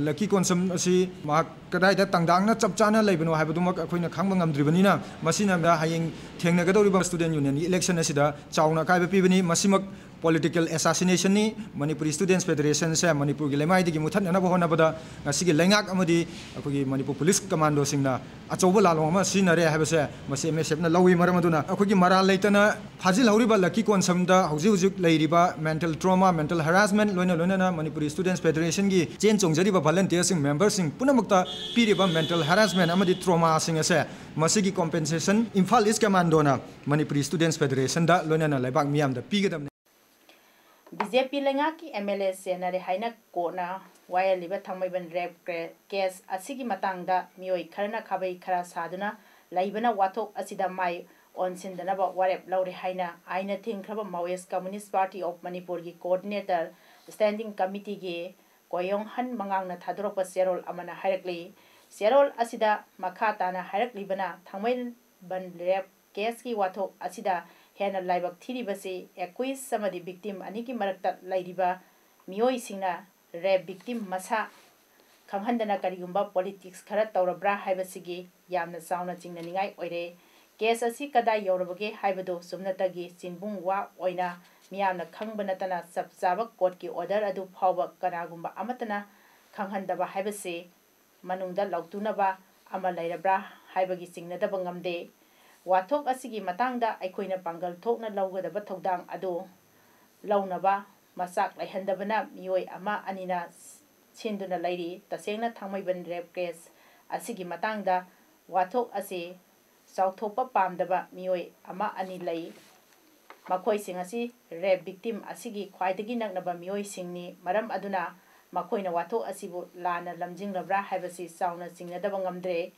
ꯂꯛꯀꯤ ꯀꯣꯟꯁꯝ ꯑꯁꯤ ꯃꯍꯥꯛ ꯀꯗꯥꯏꯗ ꯇꯪꯗꯥꯡꯅ ꯆꯞ ꯆꯥꯅ ꯂꯩꯕꯅꯣ ꯍꯥꯏꯕꯗꯨꯃꯛ ꯑꯩꯈꯣꯏꯅ ꯈꯪꯕ ꯉꯝꯗ꯭ꯔꯤꯕꯅꯤꯅ, ꯃꯁꯤꯅ ꯍꯌꯦꯡ ꯊꯦꯡꯅꯒꯗꯧꯔꯤꯕ student unionꯒꯤ election ꯑꯁꯤꯗ ꯆꯥꯎꯅ ꯑꯀꯥꯏꯕ ꯄꯤꯕꯅꯤ꯫ ꯃꯁꯤꯃꯛ political assassinationꯅꯤ꯫ ꯃꯅꯤꯄꯨꯔꯤ Students Federationꯁꯦ ꯃꯅꯤꯄꯨꯔꯒꯤ ꯂꯩꯃꯥꯏꯗꯒꯤ ꯃꯨꯊꯠꯅꯅꯕ ꯍꯣꯠꯅꯕꯗ ꯉꯁꯤꯒꯤ ꯂꯩꯉꯥꯛ ꯑꯃꯗꯤ ꯑꯩꯈꯣꯏꯒꯤ ꯃꯅꯤꯄꯨꯔ police commandoꯁꯤꯡꯅ ꯑꯆꯧꯕ ꯂꯥꯜꯂꯣꯡ ꯑꯃ ꯁꯤꯖꯤꯟꯅꯔꯦ ꯍꯥꯏꯕꯁꯦ ꯃꯁꯤ MSFꯅ ꯂꯧꯏ꯫ ꯃꯔꯝ ꯑꯗꯨꯅ ꯑꯩꯈꯣꯏꯒꯤ ꯃꯔꯥꯜ ꯂꯩꯇꯅ ꯐꯥꯖꯤꯜꯍꯧꯔꯤꯕ ꯂꯛꯀꯤ ꯀꯣꯟꯁꯝꯗ ꯍꯧꯖꯤꯛ ꯍꯧꯖꯤꯛ ꯂꯩꯔꯤꯕ mental trauma, mental harassment, ꯂꯣꯏꯅ ꯂꯣꯏꯅꯅ ꯃꯅꯤꯄꯨꯔꯤ Students Federationꯒꯤ ꯆꯦꯟ ꯆꯣꯡꯖꯔꯤꯕ volunteerꯁꯤꯡ, memberꯁꯤꯡ ꯄꯨꯝꯅꯃꯛꯇ ꯄꯤꯔꯤꯕ mental harassment ꯑꯃꯗꯤ traumaꯁꯤꯡ ꯑꯁꯦ, ꯃꯁꯤꯒꯤ compensation Imphal East Commandoꯅ Manipuri Students Federationꯗ ꯂꯣꯏꯅꯅ ꯂꯩꯕꯥꯛ ꯃꯤꯌꯥꯝꯗ ꯄꯤꯒꯗꯕꯅꯤ꯫ BJP ꯂꯩꯉꯥꯛꯀꯤ MLA ꯆꯦꯟꯅꯔꯦ ꯍꯥꯏꯅ ꯀꯣꯔꯠꯅ ꯋꯥꯌꯦꯜꯂꯤꯕ ꯊꯥꯡꯃꯩꯕꯟ rape case ꯑꯁꯤꯒꯤ ꯃꯇꯥꯡꯗ ꯃꯤꯑꯣꯏ ꯈꯔꯅ ꯈꯥꯕꯩ ꯈꯔ ꯁꯥꯗꯨꯅ ꯂꯩꯕꯅ ꯋꯥꯊꯣꯛ ꯑꯁꯤꯗ ꯃꯥꯏ ꯑꯣꯟꯁꯤꯟꯗꯅꯕ ꯋꯥꯔꯦꯞ ꯂꯧꯔꯦ ꯍꯥꯏꯅ ꯑꯥꯏꯟꯅ ꯊꯤꯡꯈ꯭ꯔꯕ Maoist Communist Party of Manipurꯒꯤ coordinator standing committeeꯒꯤ ꯀꯣꯌꯣꯡꯍꯟ ꯃꯉꯥꯡꯅ ꯊꯥꯗꯣꯔꯛꯄ ꯆꯦꯔꯣꯜ ꯑꯃꯅ ꯍꯥꯏꯔꯛꯂꯤ꯫ ꯆꯦꯔꯣꯜ ꯑꯁꯤꯗ ꯃꯈꯥ ꯇꯥꯅ ꯍꯥꯏꯔꯛꯂꯤꯕꯅ, ꯊꯥꯡꯃꯩꯕꯟ rape caseꯀꯤ ꯋꯥꯊꯣꯛ ꯑꯁꯤꯗ ꯍꯦꯟꯅ ꯂꯥꯏꯕꯛ ꯊꯤꯔꯤꯕꯁꯤ accused ꯑꯃꯗꯤ victim ꯑꯅꯤꯒꯤ ꯃꯔꯛꯇ ꯂꯩꯔꯤꯕ ꯃꯤꯑꯣꯏꯁꯤꯡꯅ rape victim ꯃꯁꯥ ꯈꯪꯍꯟꯗꯅ ꯀꯔꯤꯒꯨꯝꯕ politics ꯈꯔ ꯇꯧꯔꯕ꯭ꯔꯥ ꯍꯥꯏꯕꯁꯤꯒꯤ ꯌꯥꯝꯅ ꯆꯥꯎꯅ ꯆꯤꯡꯅꯅꯤꯡꯉꯥꯏ ꯑꯣꯏꯔꯦ꯫ Case ꯑꯁꯤ ꯀꯗꯥꯏ ꯌꯧꯔꯕꯒꯦ ꯍꯥꯏꯕꯗꯨ ꯁꯨꯞꯅꯇꯒꯤ ꯆꯤꯡꯕꯨꯡ ꯋꯥ ꯑꯣꯏꯅ ꯃꯤꯌꯥꯝꯅ ꯈꯪꯕ ꯅꯠꯇꯅ ꯆꯞ ꯆꯥꯕ courtꯀꯤ order ꯑꯗꯨ ꯐꯥꯎꯕ ꯀꯅꯥꯒꯨꯝꯕ ꯑꯃꯠꯇꯅ ꯈꯪꯍꯟꯗꯕ ꯍꯥꯏꯕꯁꯤ ꯃꯅꯨꯡꯗ ꯂꯥꯎꯇꯨꯅꯕ ꯑꯃ ꯂꯩꯔꯕ꯭ꯔꯥ ꯍꯥꯏꯕꯒꯤ ꯆꯤꯡꯅꯗꯕ ꯉꯝꯗꯦ꯫ ꯋꯥꯊꯣꯛ ꯑꯁꯤꯒꯤ ꯃꯇꯥꯡꯗ ꯑꯩꯈꯣꯏꯅ ꯄꯥꯡꯒꯜ ꯊꯣꯛꯅ ꯂꯧꯒꯗꯕ ꯊꯧꯗꯥꯡ ꯑꯗꯨ ꯂꯧꯅꯕ ꯃꯆꯥꯛ ꯂꯩꯍꯟꯗꯕꯅ ꯃꯤꯑꯣꯏ ꯑꯃ ꯑꯅꯤꯅ ꯁꯤꯟꯗꯨꯅ ꯂꯩꯔꯤ꯫ ꯇꯁꯦꯡꯅ ꯊꯥꯡꯃꯩꯕꯟ rape case ꯑꯁꯤꯒꯤ ꯃꯇꯥꯡꯗ ꯋꯥꯊꯣꯛ ꯑꯁꯤ ꯆꯥꯎꯊꯣꯛꯄ ꯄꯥꯝꯗꯕ ꯃꯤꯑꯣꯏ ꯑꯃ ꯑꯅꯤ ꯂꯩ꯫ ꯃꯈꯣꯏꯁꯤꯡ ꯑꯁꯤ rape victim ꯑꯁꯤꯒꯤ ꯈ꯭ꯋꯥꯏꯗꯒꯤ ꯅꯛꯅꯕ ꯃꯤꯑꯣꯏꯁꯤꯡꯅꯤ꯫ ꯃꯔꯝ ꯑꯗꯨꯅ ꯃꯈꯣꯏꯅ ꯋꯥꯊꯣꯛ ꯑꯁꯤꯕꯨ ꯂꯥꯟꯅ ꯂꯝꯖꯤꯡꯂꯕ꯭ꯔꯥ ꯍꯥꯏꯕꯁꯤ ꯆꯥꯎꯅ ꯆꯤꯡꯅꯗꯕ ꯉꯝꯗ꯭ꯔꯦ꯫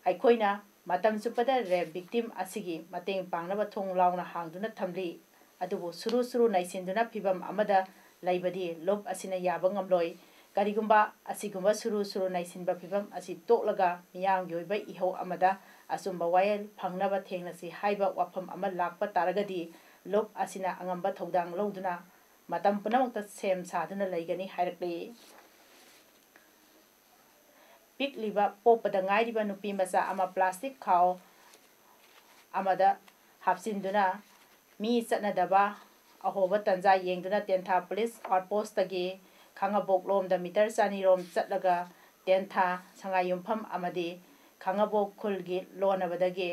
ꯑꯩꯈꯣꯏꯅ ꯃꯇꯝ ꯆꯨꯞꯄꯗ rape victim ꯑꯁꯤꯒꯤ ꯃꯇꯦꯡ ꯄꯥꯡꯅꯕ ꯊꯣꯡ ꯂꯥꯎꯅ ꯍꯥꯡꯗꯨꯅ ꯊꯝꯂꯤ꯫ ꯑꯗꯨꯕꯨ ꯁꯨꯔꯨ ꯁꯨꯔꯨ ꯅꯩꯁꯤꯟꯗꯨꯅ ꯐꯤꯚꯝ ꯑꯃꯗ ꯂꯩꯕꯗꯤ ꯂꯨꯞ ꯑꯁꯤꯅ ꯌꯥꯕ ꯉꯝꯂꯣꯏ꯫ ꯀꯔꯤꯒꯨꯝꯕ ꯑꯁꯤꯒꯨꯝꯕ ꯁꯨꯔꯨ ꯁꯨꯔꯨ ꯅꯩꯁꯤꯟꯕ ꯐꯤꯚꯝ ꯑꯁꯤ ꯇꯣꯛꯂꯒ ꯃꯤꯌꯥꯝꯒꯤ ꯑꯣꯏꯕ ꯏꯍꯧ ꯑꯃꯗ ꯑꯆꯨꯝꯕ ꯋꯥꯌꯦꯜ ꯐꯪꯅꯕ ꯊꯦꯡꯅꯁꯤ ꯍꯥꯏꯕ ꯋꯥꯐꯝ ꯑꯃ ꯂꯥꯛꯄ ꯇꯥꯔꯒꯗꯤ ꯂꯨꯞ ꯑꯁꯤꯅ ꯑꯉꯝꯕ ꯊꯧꯗꯥꯡ ꯂꯧꯗꯨꯅ ꯃꯇꯝ ꯄꯨꯝꯅꯃꯛꯇ ꯁꯦꯝ ꯁꯥꯗꯨꯅ ꯂꯩꯒꯅꯤ ꯍꯥꯏꯔꯛꯂꯤ꯫ ꯄꯤꯛꯂꯤꯕ ꯄꯣꯛꯄꯗ ꯉꯥꯏꯔꯤꯕ ꯅꯨꯄꯤ ꯃꯆꯥ ꯑꯃ ꯄ꯭ꯂꯥꯁꯇꯤꯛ ꯈꯥꯎ ꯑꯃꯗ ꯍꯥꯞꯆꯤꯟꯗꯨꯅ ꯃꯤ ꯆꯠꯅꯗꯕ ꯑꯍꯣꯕ ꯇꯟꯖꯥ ꯌꯦꯡꯗꯨꯅ ꯇꯦꯟꯊꯥ ꯄꯨꯂꯤꯁ ꯑꯥꯎꯠꯄꯣꯁꯇꯒꯤ ꯈꯥꯉꯕꯣꯛ ꯂꯣꯝꯗ ꯃꯤꯇꯔ ꯆꯅꯤꯔꯣꯝ ꯆꯠꯂꯒ ꯇꯦꯟꯊꯥ ꯁꯉꯥꯏꯌꯨꯝꯐꯝ ꯑꯃꯗꯤ ꯈꯥꯉꯕꯣꯛ ꯈꯨꯜꯒꯤ ꯂꯣꯟꯅꯕꯗꯒꯤ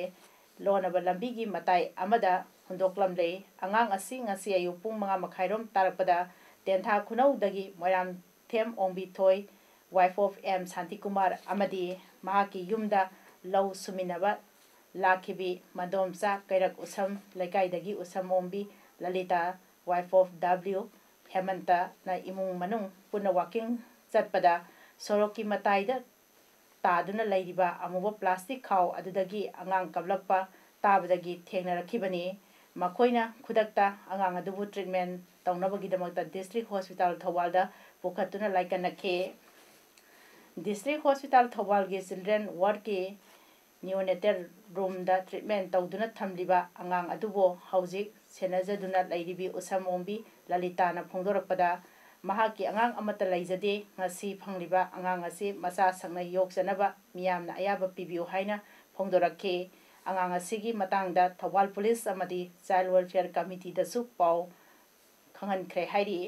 ꯂꯣꯟꯅꯕ ꯂꯝꯕꯤꯒꯤ ꯃꯇꯥꯏ ꯑꯃꯗ ꯍꯨꯟꯗꯣꯛꯂꯝꯂꯦ꯫ ꯑꯉꯥꯡ ꯑꯁꯤ ꯉꯁꯤ ꯑꯌꯨꯛ ꯄꯨꯡ ꯃꯉꯥ ꯃꯈꯥꯏꯔꯣꯝ ꯇꯥꯔꯛꯄꯗ ꯇꯦꯟꯊꯥ ꯈꯨꯅꯧꯗꯒꯤ Moirangthem ꯑꯣꯡꯕꯤꯊꯣꯏ, wife of M Shantikumar, ꯑꯃꯗꯤ ꯃꯍꯥꯛꯀꯤ ꯌꯨꯝꯗ ꯂꯧ ꯁꯨꯃꯤꯟꯅꯕ ꯂꯥꯛꯈꯤꯕꯤ ꯃꯗꯣꯝꯆꯥ ꯀꯩꯔꯛ ꯎꯁꯝ ꯂꯩꯀꯥꯏꯗꯒꯤ ꯎꯁꯝ ꯑꯣꯡꯕꯤ ꯂꯂꯤꯇꯥ, wife of W ꯍꯦꯃꯟꯇꯅ ꯏꯃꯨꯡ ꯃꯅꯨꯡ ꯄꯨꯟꯅ walking ꯆꯠꯄꯗ ꯁꯣꯔꯣꯛꯀꯤ ꯃꯇꯥꯏꯗ ꯇꯥꯗꯨꯅ ꯂꯩꯔꯤꯕ ꯑꯃꯨꯕ ꯄ꯭ꯂꯥꯁꯇꯤꯛ ꯈꯥꯎ ꯑꯗꯨꯗꯒꯤ ꯑꯉꯥꯡ ꯀꯞꯂꯛꯄ ꯇꯥꯕꯗꯒꯤ ꯊꯦꯡꯅꯔꯛꯈꯤꯕꯅꯤ꯫ ꯃꯈꯣꯏꯅ ꯈꯨꯗꯛꯇ ꯑꯉꯥꯡ ꯑꯗꯨꯕꯨ treatment ꯇꯧꯅꯕꯒꯤꯗꯃꯛꯇ district hospital ꯊꯧꯕꯥꯜꯗ ꯄꯨꯈꯠꯇꯨꯅ ꯂꯥꯏꯀꯠꯅꯈꯤ꯫ District hospital ꯊꯧꯕꯥꯜꯒꯤ children wardꯀꯤ neonatal roomꯗ treatment ꯇꯧꯗꯨꯅ ꯊꯝꯂꯤꯕ ꯑꯉꯥꯡ ꯑꯗꯨꯕꯨ ꯍꯧꯖꯤꯛ ꯁꯦꯟꯅꯖꯗꯨꯅ ꯂꯩꯔꯤꯕꯤ ꯎꯁꯝ ꯑꯣꯡꯕꯤ ꯂꯂꯤꯇꯥꯅ ꯐꯣꯡꯗꯣꯔꯛꯄꯗ, ꯃꯍꯥꯛꯀꯤ ꯑꯉꯥꯡ ꯑꯃꯠꯇ ꯂꯩꯖꯗꯦ꯫ ꯉꯁꯤ ꯐꯪꯂꯤꯕ ꯑꯉꯥꯡ ꯑꯁꯤ ꯃꯆꯥ ꯁꯛꯅ ꯌꯣꯛꯆꯅꯕ ꯃꯤꯌꯥꯝꯅ ꯑꯌꯥꯕ ꯄꯤꯕꯤꯌꯨ ꯍꯥꯏꯅ ꯐꯣꯡꯗꯣꯔꯛꯈꯤ꯫ ꯑꯉꯥꯡ ꯑꯁꯤꯒꯤ ꯃꯇꯥꯡꯗ ꯊꯧꯕꯥꯜ ꯄꯨꯂꯤꯁ ꯑꯃꯗꯤ Child Welfare Committeeꯗꯁꯨ ꯄꯥꯎ ꯈꯪꯍꯟꯈ꯭ꯔꯦ ꯍꯥꯏꯔꯤ꯫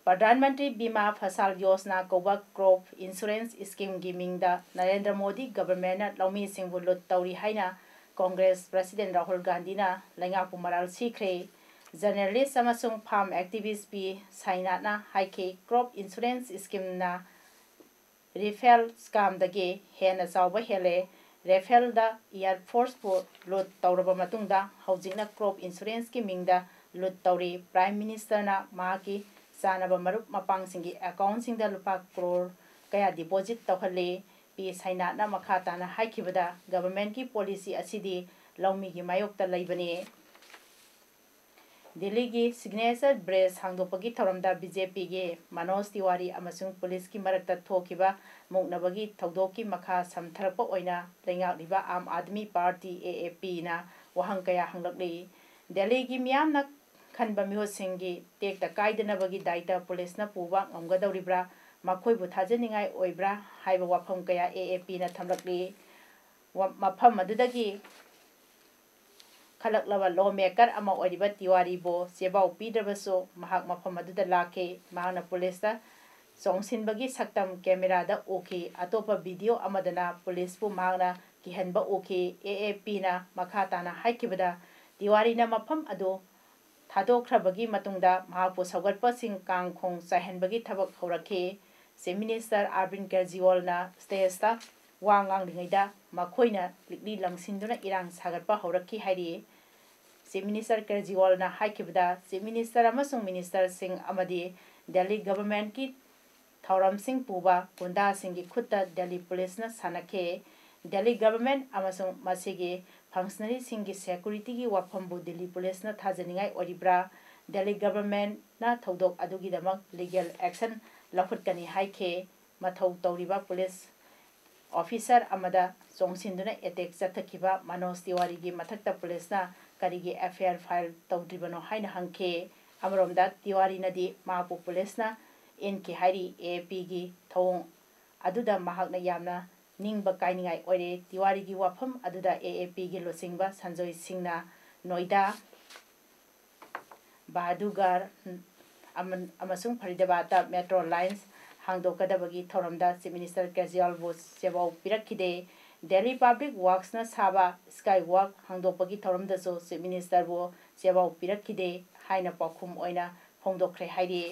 ꯄ꯭ꯔꯙꯥꯟ ꯃꯟꯇ꯭ꯔꯤ ꯕꯤꯃꯥ ꯐꯁꯥꯜ ꯌꯣꯖꯅꯥ ꯀꯧꯕ crop insurance schemeꯒꯤ ꯃꯤꯡꯗ ꯅꯔꯦꯟꯗ꯭ꯔ ꯃꯣꯗꯤ governmentꯅ ꯂꯧꯃꯤꯁꯤꯡꯕꯨ ꯂꯨꯠ ꯇꯧꯔꯤ ꯍꯥꯏꯅ Congress president ꯔꯥꯍꯨꯜ ꯒꯥꯟꯙꯤꯅ ꯂꯩꯉꯥꯛꯄꯨ ꯃꯔꯥꯜ ꯁꯤꯈ꯭ꯔꯦ꯫ Journalist ꯑꯃꯁꯨꯡ farm activist ꯄꯤ ꯁꯥꯏꯅꯥꯊꯅ ꯍꯥꯏꯈꯤ, crop insurance schemeꯅ Rafale scamꯗꯒꯤ ꯍꯦꯟꯅ ꯆꯥꯎꯕ ꯍꯦꯜꯂꯦ꯫ Rafaleꯗ Air Forceꯄꯨ ꯂꯨꯠ ꯇꯧꯔꯕ ꯃꯇꯨꯡꯗ ꯍꯧꯖꯤꯛꯅ crop insuranceꯀꯤ ꯃꯤꯡꯗ ꯂꯨꯠ ꯇꯧꯔꯤ꯫ Prime Ministerꯅ ꯃꯍꯥꯛꯀꯤ ꯆꯥꯅꯕ ꯃꯔꯨꯞ ꯃꯄꯥꯡꯁꯤꯡꯒꯤ accountꯁꯤꯡꯗ ꯂꯨꯄꯥ ꯀ꯭ꯔꯣꯔ ꯀꯌꯥ deposit ꯇꯧꯍꯜꯂꯤ꯫ ꯄꯤ ꯁꯥꯏꯅꯥꯊꯅ ꯃꯈꯥ ꯇꯥꯅ ꯍꯥꯏꯈꯤꯕꯗ, governmentꯀꯤ policy ꯑꯁꯤꯗꯤ ꯂꯧꯃꯤꯒꯤ ꯃꯥꯌꯣꯛꯇ ꯂꯩꯕꯅꯤ꯫ ꯗꯤꯜꯂꯤꯒꯤ Signature Bridge ꯍꯥꯡꯗꯣꯛꯄꯒꯤ ꯊꯧꯔꯝꯗ BJPꯒꯤ ꯃꯅꯣꯖ ꯇꯤꯋꯥꯔꯤ ꯑꯃꯁꯨꯡ ꯄꯨꯂꯤꯁꯀꯤ ꯃꯔꯛꯇ ꯊꯣꯛꯈꯤꯕ ꯃꯨꯛꯅꯕꯒꯤ ꯊꯧꯗꯣꯛꯀꯤ ꯃꯈꯥ ꯁꯝꯊꯔꯛꯄ ꯑꯣꯏꯅ ꯂꯩꯉꯥꯛꯂꯤꯕ ꯑꯥꯝ ꯑꯥꯗꯃꯤ ꯄꯥꯔꯇꯤ, AAPꯅ, ꯋꯥꯍꯪ ꯀꯌꯥ ꯍꯪꯂꯛꯂꯤ꯫ ꯗꯤꯜꯂꯤꯒꯤ ꯃꯤꯌꯥꯝꯅ ꯈꯟꯕ ꯃꯤꯍꯨꯠꯁꯤꯡꯒꯤ ꯇꯦꯛꯇ ꯀꯥꯏꯗꯅꯕꯒꯤ ꯗꯥꯏꯇ ꯄꯨꯂꯤꯁꯅ ꯄꯨꯕ ꯉꯝꯒꯗꯧꯔꯤꯕ꯭ꯔꯥ, ꯃꯈꯣꯏꯕꯨ ꯊꯥꯖꯅꯤꯡꯉꯥꯏ ꯑꯣꯏꯕ꯭ꯔꯥ ꯍꯥꯏꯕ ꯋꯥꯐꯝ ꯀꯌꯥ ꯑꯦ ꯑꯦ ꯄꯤꯅ ꯊꯝꯂꯛꯂꯤ꯫ ꯋꯥ-, ꯃꯐꯝ ꯑꯗꯨꯗꯒꯤ ꯈꯜꯂꯛꯂꯕ ꯂꯣ ꯃꯦꯀꯔ ꯑꯃ ꯑꯣꯏꯔꯤꯕ ꯇꯤꯋꯥꯔꯤꯕꯨ ꯆꯦꯕꯥꯎ ꯄꯤꯗ꯭ꯔꯕꯁꯨ, ꯃꯍꯥꯛ ꯃꯐꯝ ꯑꯗꯨꯗ ꯂꯥꯛꯈꯤ꯫ ꯃꯍꯥꯛꯅ ꯄꯨꯂꯤꯁꯇ ꯆꯣꯡꯁꯤꯟꯕꯒꯤ ꯁꯛꯇꯝ ꯀꯦꯃꯦꯔꯥꯗ ꯎꯈꯤ꯫ ꯑꯇꯣꯞꯄ ꯚꯤꯗꯤꯑꯣ ꯑꯃꯗꯅ ꯄꯨꯂꯤꯁꯄꯨ ꯃꯍꯥꯛꯅ ꯀꯤꯍꯟꯕ ꯎꯈꯤ꯫ ꯑꯦ ꯑꯦ ꯄꯤꯅ ꯃꯈꯥ ꯇꯥꯅ ꯍꯥꯏꯈꯤꯕꯗ, ꯇꯤꯋꯥꯔꯤꯅ ꯃꯐꯝ ꯑꯗꯨ ꯊꯥꯗꯣꯛꯈ꯭ꯔꯕꯒꯤ ꯃꯇꯨꯡꯗ ꯃꯍꯥꯛꯄꯨ ꯁꯧꯒꯠꯄꯁꯤꯡ ꯀꯥꯡ ꯈꯣꯡ ꯆꯥꯏꯍꯟꯕꯒꯤ ꯊꯕꯛ ꯍꯧꯔꯛꯈꯤ꯫ ꯆꯤꯐ ꯃꯤꯅꯤꯁꯇꯔ ꯑꯔꯕꯤꯟ ꯀꯦꯖꯔꯤꯋꯥꯜꯅ ꯁ꯭ꯇꯦꯖꯇ ꯋꯥ ꯉꯥꯡꯂꯤꯉꯩꯗ ꯃꯈꯣꯏꯅ ꯂꯤꯛꯂꯤ ꯂꯪꯁꯤꯟꯗꯨꯅ ꯏꯔꯥꯡ ꯁꯥꯒꯠꯄ ꯍꯧꯔꯛꯈꯤ ꯍꯥꯏꯔꯤ꯫ ꯆꯤꯐ ꯃꯤꯅꯤꯁꯇꯔ ꯀꯦꯖꯔꯤꯋꯥꯜꯅ ꯍꯥꯏꯈꯤꯕꯗ, ꯆꯤꯐ ꯃꯤꯅꯤꯁꯇꯔ ꯑꯃꯁꯨꯡ ꯃꯤꯅꯤꯁꯇꯔꯁꯤꯡ ꯑꯃꯗꯤ ꯗꯦꯜꯂꯤ ꯒꯚꯔꯟꯃꯦꯟꯠꯀꯤ ꯊꯧꯔꯝꯁꯤꯡ ꯄꯨꯕ ꯒꯨꯟꯗꯥꯁꯤꯡꯒꯤ ꯈꯨꯠꯇ ꯗꯦꯜꯂꯤ ꯄꯨꯂꯤꯁꯅ ꯁꯥꯟꯅꯈꯤ꯫ ꯗꯦꯜꯂꯤ ꯒꯚꯔꯟꯃꯦꯟꯠ ꯑꯃꯁꯨꯡ ꯃꯁꯤꯒꯤ ꯐꯪꯁꯅꯔꯤꯁꯤꯡꯒꯤ ꯁꯦꯀ꯭ꯌꯨꯔꯤꯇꯤꯒꯤ ꯋꯥꯐꯝꯕꯨ ꯗꯦꯜꯂꯤ ꯄꯨꯂꯤꯁꯅ ꯊꯥꯖꯅꯤꯡꯉꯥꯏ ꯑꯣꯏꯔꯤꯕ꯭ꯔꯥ? ꯗꯦꯜꯂꯤ ꯒꯚꯔꯟꯃꯦꯟꯠꯅ ꯊꯧꯗꯣꯛ ꯑꯗꯨꯒꯤꯗꯃꯛ ꯂꯤꯒꯦꯜ ꯑꯦꯛꯁꯟ ꯂꯧꯈꯠꯀꯅꯤ ꯍꯥꯏꯈꯤ꯫ ꯃꯊꯧ ꯇꯧꯔꯤꯕ ꯄꯨꯂꯤꯁ ꯑꯣꯐꯤꯁꯔ ꯑꯃꯗ ꯆꯣꯡꯁꯤꯟꯗꯨꯅ ꯑꯦꯇꯦꯛ ꯆꯠꯊꯈꯤꯕ ꯃꯅꯣꯖ ꯇꯤꯋꯥꯔꯤꯒꯤ ꯃꯊꯛꯇ ꯄꯨꯂꯤꯁꯅ ꯀꯔꯤꯒꯤ ꯑꯦꯐ ꯑꯥꯏ ꯑꯥꯔ ꯐꯥꯏꯜ ꯇꯧꯗ꯭ꯔꯤꯕꯅꯣ ꯍꯥꯏꯅ ꯍꯪꯈꯤ꯫ ꯑꯃꯔꯣꯝꯗ, ꯇꯤꯋꯥꯔꯤꯅꯗꯤ ꯃꯍꯥꯛꯄꯨ ꯄꯨꯂꯤꯁꯅ ꯏꯟꯈꯤ ꯍꯥꯏꯔꯤ꯫ ꯑꯦ ꯑꯦ ꯄꯤꯒꯤ ꯊꯧꯑꯣꯡ ꯑꯗꯨꯗ ꯃꯍꯥꯛꯅ ꯌꯥꯝꯅ ꯅꯤꯡꯕ ꯀꯥꯏꯅꯤꯡꯉꯥꯏ ꯑꯣꯏꯔꯦ꯫ ꯇꯤꯋꯥꯔꯤꯒꯤ ꯋꯥꯐꯝ ꯑꯗꯨꯗ ꯑꯦ ꯑꯦ ꯄꯤꯒꯤ ꯂꯨꯆꯤꯡꯕ ꯁꯟꯖꯣꯏ ꯁꯤꯡꯅ ꯅꯣꯏꯗꯥ, ꯕꯍꯥꯗꯨꯔꯒꯔ ꯑꯃ-, ꯑꯃꯁꯨꯡ ꯐꯔꯤꯗꯥꯕꯥꯗꯇ ꯃꯦꯇ꯭ꯔꯣ ꯂꯥꯏꯟꯁ ꯍꯥꯡꯗꯣꯛꯀꯗꯕꯒꯤ ꯊꯧꯔꯝꯗ ꯆꯤꯐ ꯃꯤꯅꯤꯁꯇꯔ ꯀꯦꯖꯔꯤꯋꯥꯜꯕꯨ ꯆꯦꯕꯥꯎ ꯄꯤꯔꯛꯈꯤꯗꯦ꯫ ꯗꯦꯜꯂꯤ ꯄꯕ꯭ꯂꯤꯛ ꯋꯥꯛꯁꯅ ꯁꯥꯕ ꯁ꯭ꯀꯥꯏ ꯋꯥꯛ ꯍꯥꯡꯗꯣꯛꯄꯒꯤ ꯊꯧꯔꯝꯗꯁꯨ ꯆꯤꯐ ꯃꯤꯅꯤꯁꯇꯔꯕꯨ ꯆꯦꯕꯥꯎ ꯄꯤꯔꯛꯈꯤꯗꯦ ꯍꯥꯏꯅ ꯄꯥꯎꯈꯨꯝ ꯑꯣꯏꯅ ꯐꯣꯡꯗꯣꯛꯈ꯭ꯔꯦ ꯍꯥꯏꯔꯤ꯫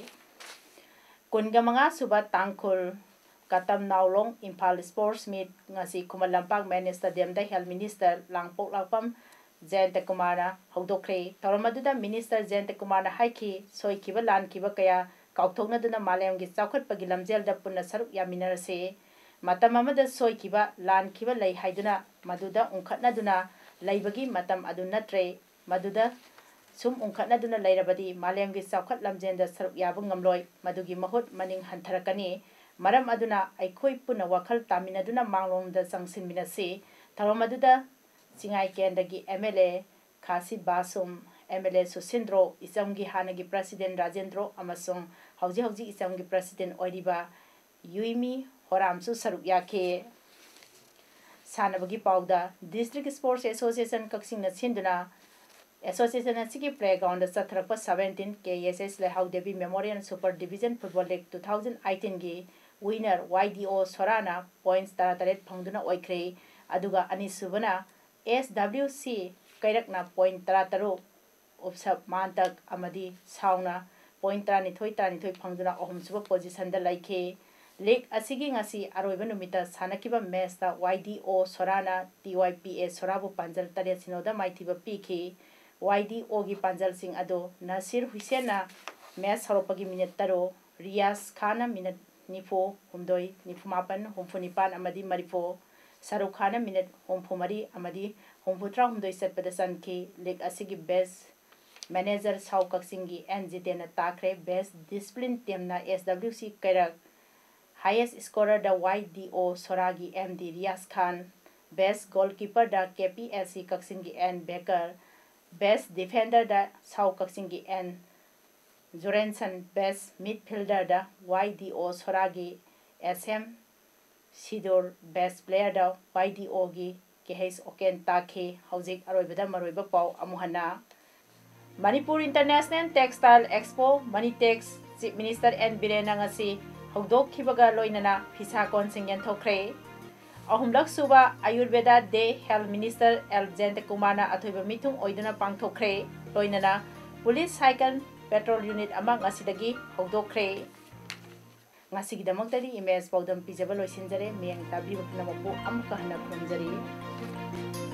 ꯀꯨꯟꯒ ꯃꯉꯥ ꯁꯨꯕ ꯇꯥꯡꯈꯨꯜ ꯀꯇꯝ ꯅꯥꯎꯂꯣꯡ ꯏꯝꯐꯥꯜ ꯁ꯭ꯄꯣꯔꯠꯁ ꯃꯤꯠ ꯉꯁꯤ ꯈꯨꯃꯟ ꯂꯝꯄꯥꯛ ꯃꯦꯟ ꯁ꯭ꯇꯦꯗꯤꯌꯝꯗ ꯍꯦꯜꯊ ꯃꯤꯅꯤꯁꯇꯔ ꯂꯥꯡꯄꯣꯛꯂꯥꯛꯄꯝ ꯖꯌꯟꯇ ꯀꯨꯃꯥꯔꯅ ꯍꯧꯗꯣꯛꯈ꯭ꯔꯦ꯫ ꯊꯧꯔꯝ ꯑꯗꯨꯗ ꯃꯤꯅꯤꯁꯇꯔ ꯖꯌꯟꯇ ꯀꯨꯃꯥꯔꯅ ꯍꯥꯏꯈꯤ, ꯁꯣꯏꯈꯤꯕ ꯂꯥꯟꯈꯤꯕ ꯀꯌꯥ ꯀꯥꯎꯊꯣꯛꯅꯗꯨꯅ ꯃꯥꯂꯦꯝꯒꯤ ꯆꯥꯎꯈꯠꯄꯒꯤ ꯂꯝꯖꯦꯜꯗ ꯄꯨꯟꯅ ꯁꯔꯨꯛ ꯌꯥꯃꯤꯟꯅꯔꯁꯤ꯫ ꯃꯇꯝ ꯑꯃꯗ ꯁꯣꯏꯈꯤꯕ ꯂꯥꯟꯈꯤꯕ ꯂꯩ ꯍꯥꯏꯗꯨꯅ ꯃꯗꯨꯗ ꯎꯪꯈꯠꯅꯗꯨꯅ ꯂꯩꯕꯒꯤ ꯃꯇꯝ ꯑꯗꯨ ꯅꯠꯇ꯭ꯔꯦ꯫ ꯃꯗꯨꯗ ꯁꯨꯝ ꯎꯪꯈꯠꯅꯗꯨꯅ ꯂꯩꯔꯕꯗꯤ ꯃꯥꯂꯦꯝꯒꯤ ꯆꯥꯎꯈꯠ ꯂꯝꯖꯦꯜꯗ ꯁꯔꯨꯛ ꯌꯥꯕ ꯉꯝꯂꯣꯏ꯫ ꯃꯗꯨꯒꯤ ꯃꯍꯨꯠ ꯃꯅꯤꯡ ꯍꯟꯊꯔꯛꯀꯅꯤ꯫ ꯃꯔꯝ ꯑꯗꯨꯅ ꯑꯩꯈꯣꯏ ꯄꯨꯟꯅ ꯋꯥꯈꯜ ꯇꯥꯃꯤꯟꯅꯗꯨꯅ ꯃꯥꯡꯂꯣꯝꯗ ꯆꯪꯁꯤꯟꯃꯤꯟꯅꯁꯤ꯫ ꯊꯧꯔꯝ ꯑꯗꯨꯗ ꯆꯤꯡꯉꯥꯏ ꯀꯦꯟꯗ꯭ꯔꯒꯤ ꯑꯦꯝ ꯑꯦꯜ ꯑꯦ ꯈꯥꯁꯤ ꯕꯥꯁꯨꯝ, ꯑꯦꯝ ꯑꯦꯜ ꯑꯦ ꯁꯨꯁꯤꯟꯗ꯭ꯔꯣ, ꯏꯆꯝꯒꯤ ꯍꯥꯟꯅꯒꯤ ꯄ꯭ꯔꯁꯤꯗꯦꯟ ꯔꯥꯖꯦꯟꯗ꯭ꯔꯣ ꯑꯃꯁꯨꯡ ꯍꯧꯖꯤꯛ ꯍꯧꯖꯤꯛ ꯏꯆꯝꯒꯤ ꯄ꯭ꯔꯁꯤꯗꯦꯟ ꯑꯣꯏꯔꯤꯕ ꯌꯨꯏꯃꯤ ꯍꯣꯔꯥꯝꯁꯨ ꯁꯔꯨꯛ ꯌꯥꯈꯤ꯫ ꯁꯥꯟꯅꯕꯒꯤ ꯄꯥꯎꯗ, District Sports Association ꯀꯛꯆꯤꯡꯅ ꯁꯤꯟꯗꯨꯅ association ꯑꯁꯤꯒꯤ playground ꯆꯠꯊꯔꯛꯄ seventeen K S S ꯂꯩꯍꯥꯎ Devi Memorial Super Division Football League two thousand eighteen ꯒꯤ winner Y D O ꯁꯣꯔꯥꯅ points ꯇꯔꯥꯇꯔꯦꯠ ꯐꯪꯗꯨꯅ ꯑꯣꯏꯈ꯭ꯔꯦ꯫ ꯑꯗꯨꯒ ꯑꯅꯤꯁꯨꯕꯅ S W C ꯀꯩꯔꯛꯅ point ꯇꯔꯥꯇꯔꯨꯛ, ꯎꯞꯁꯞ ꯃꯥꯟꯇꯛ ꯑꯃꯗꯤ ꯁꯥꯎꯅ point ꯇꯔꯥꯅꯤꯊꯣꯏ, ꯇꯔꯥꯅꯤꯊꯣꯏ ꯐꯪꯗꯨꯅ ꯑꯍꯨꯝꯁꯨꯕ position ꯗ ꯂꯩꯈꯤ꯫ League ꯑꯁꯤꯒꯤ ꯉꯁꯤ ꯑꯔꯣꯏꯕ ꯅꯨꯃꯤꯠꯇ ꯁꯥꯟꯅꯈꯤꯕ match ꯇ Y D O ꯁꯣꯔꯥꯅ T Y P A ꯁꯣꯔꯥꯕꯨ ꯄꯥꯟꯖꯜ ꯇꯔꯦꯠ ꯁꯤꯅꯣꯗ ꯃꯥꯏꯊꯤꯕ ꯄꯤꯈꯤ꯫ Y D O ꯒꯤ ꯄꯥꯟꯖꯜꯁꯤꯡ ꯑꯗꯨ ꯅꯁꯤꯔ ꯍꯨꯏꯁꯦꯟꯅ match ꯍꯧꯔꯛꯄꯒꯤ minute ꯇꯔꯨꯛ, ꯔꯤꯌꯥꯖ ꯈꯥꯟꯅ minute ꯅꯤꯐꯨ ꯍꯨꯝꯗꯣꯏ, ꯅꯤꯐꯨ ꯃꯥꯄꯟ, ꯍꯨꯝꯐꯨ ꯅꯤꯄꯥꯟ ꯑꯃꯗꯤ ꯃꯔꯤꯐꯨ, ꯁꯔꯨꯛ ꯈꯥꯟꯅ minute ꯍꯨꯝꯐꯨ ꯃꯔꯤ ꯑꯃꯗꯤ ꯍꯨꯝꯐꯨ ꯇꯔꯥꯍꯨꯝꯗꯣꯏ ꯆꯠꯄꯗ ꯆꯟꯈꯤ꯫ League ꯑꯁꯤꯒꯤ best manager ꯁꯥꯎ ꯀꯛꯆꯤꯡꯒꯤ N ꯖꯤꯇꯦꯟꯅ ꯇꯥꯈ꯭ꯔꯦ꯫ Best discipline team ꯅ S W C ꯀꯩꯔꯛ, highest scorer ꯗ Y D O ꯁꯣꯔꯥꯒꯤ M D Riyaz ꯈꯥꯟ, best goalkeeper ꯗ K P S C ꯀꯛꯆꯤꯡꯒꯤ N ꯕꯦꯀꯔ, best defender ꯗ ꯁꯥꯎ ꯀꯛꯆꯤꯡꯒꯤ N ꯖꯣꯔꯦꯟꯁꯟ, best midfielder ꯗ Y D O ꯁꯣꯔꯥꯒꯤ S M ꯁꯤꯗꯨꯔ, best player ꯗ Y D O ꯒꯤ K H ꯑꯣꯀꯦꯟ ꯇꯥꯈꯤ꯫ ꯍꯧꯖꯤꯛ ꯑꯔꯣꯏꯕꯗ ꯃꯔꯨꯑꯣꯏꯕ ꯄꯥꯎ ꯑꯃꯨꯛ ꯍꯟꯅ꯫ Manipur International Textile Expo, Manitex, Chief Minister N ꯕꯤꯔꯦꯟꯅ ꯉꯁꯤ ꯍꯧꯗꯣꯛꯈꯤꯕꯒ ꯂꯣꯏꯅꯅ ꯐꯤꯁꯥ ꯀꯣꯟꯁꯤꯡ ꯌꯦꯟꯊꯣꯛꯈ꯭ꯔꯦ꯫ ꯑꯍꯨꯝꯂꯛ ꯁꯨꯕ ꯑꯌꯨꯔꯕꯦꯗꯥ ꯗꯦ Health Minister ꯑꯦꯜ ꯖꯌꯟꯇꯀꯨꯃꯥꯔꯅ ꯑꯊꯣꯏꯕ ꯃꯤꯊꯨꯡ ꯑꯣꯏꯗꯨꯅ ꯄꯥꯡꯊꯣꯛꯈ꯭ꯔꯦ꯫ ꯂꯣꯏꯅꯅ police cycle patrol unit ꯑꯃ ꯉꯁꯤꯗꯒꯤ ꯍꯧꯗꯣꯛꯈ꯭ꯔꯦ꯫ ꯉꯁꯤꯒꯤꯗꯃꯛꯇꯗꯤ ꯏꯃꯦꯖ ꯄꯥꯎꯗꯝ ꯄꯤꯖꯕ ꯂꯣꯏꯁꯤꯟꯖꯔꯦ꯫ ꯃꯤꯠꯌꯦꯡ ꯇꯥꯕꯤꯕ ꯄꯨꯝꯅꯃꯛꯄꯨ ꯑꯃꯨꯛꯀ ꯍꯟꯅ ꯈꯨꯔꯨꯝꯖꯔꯤ꯫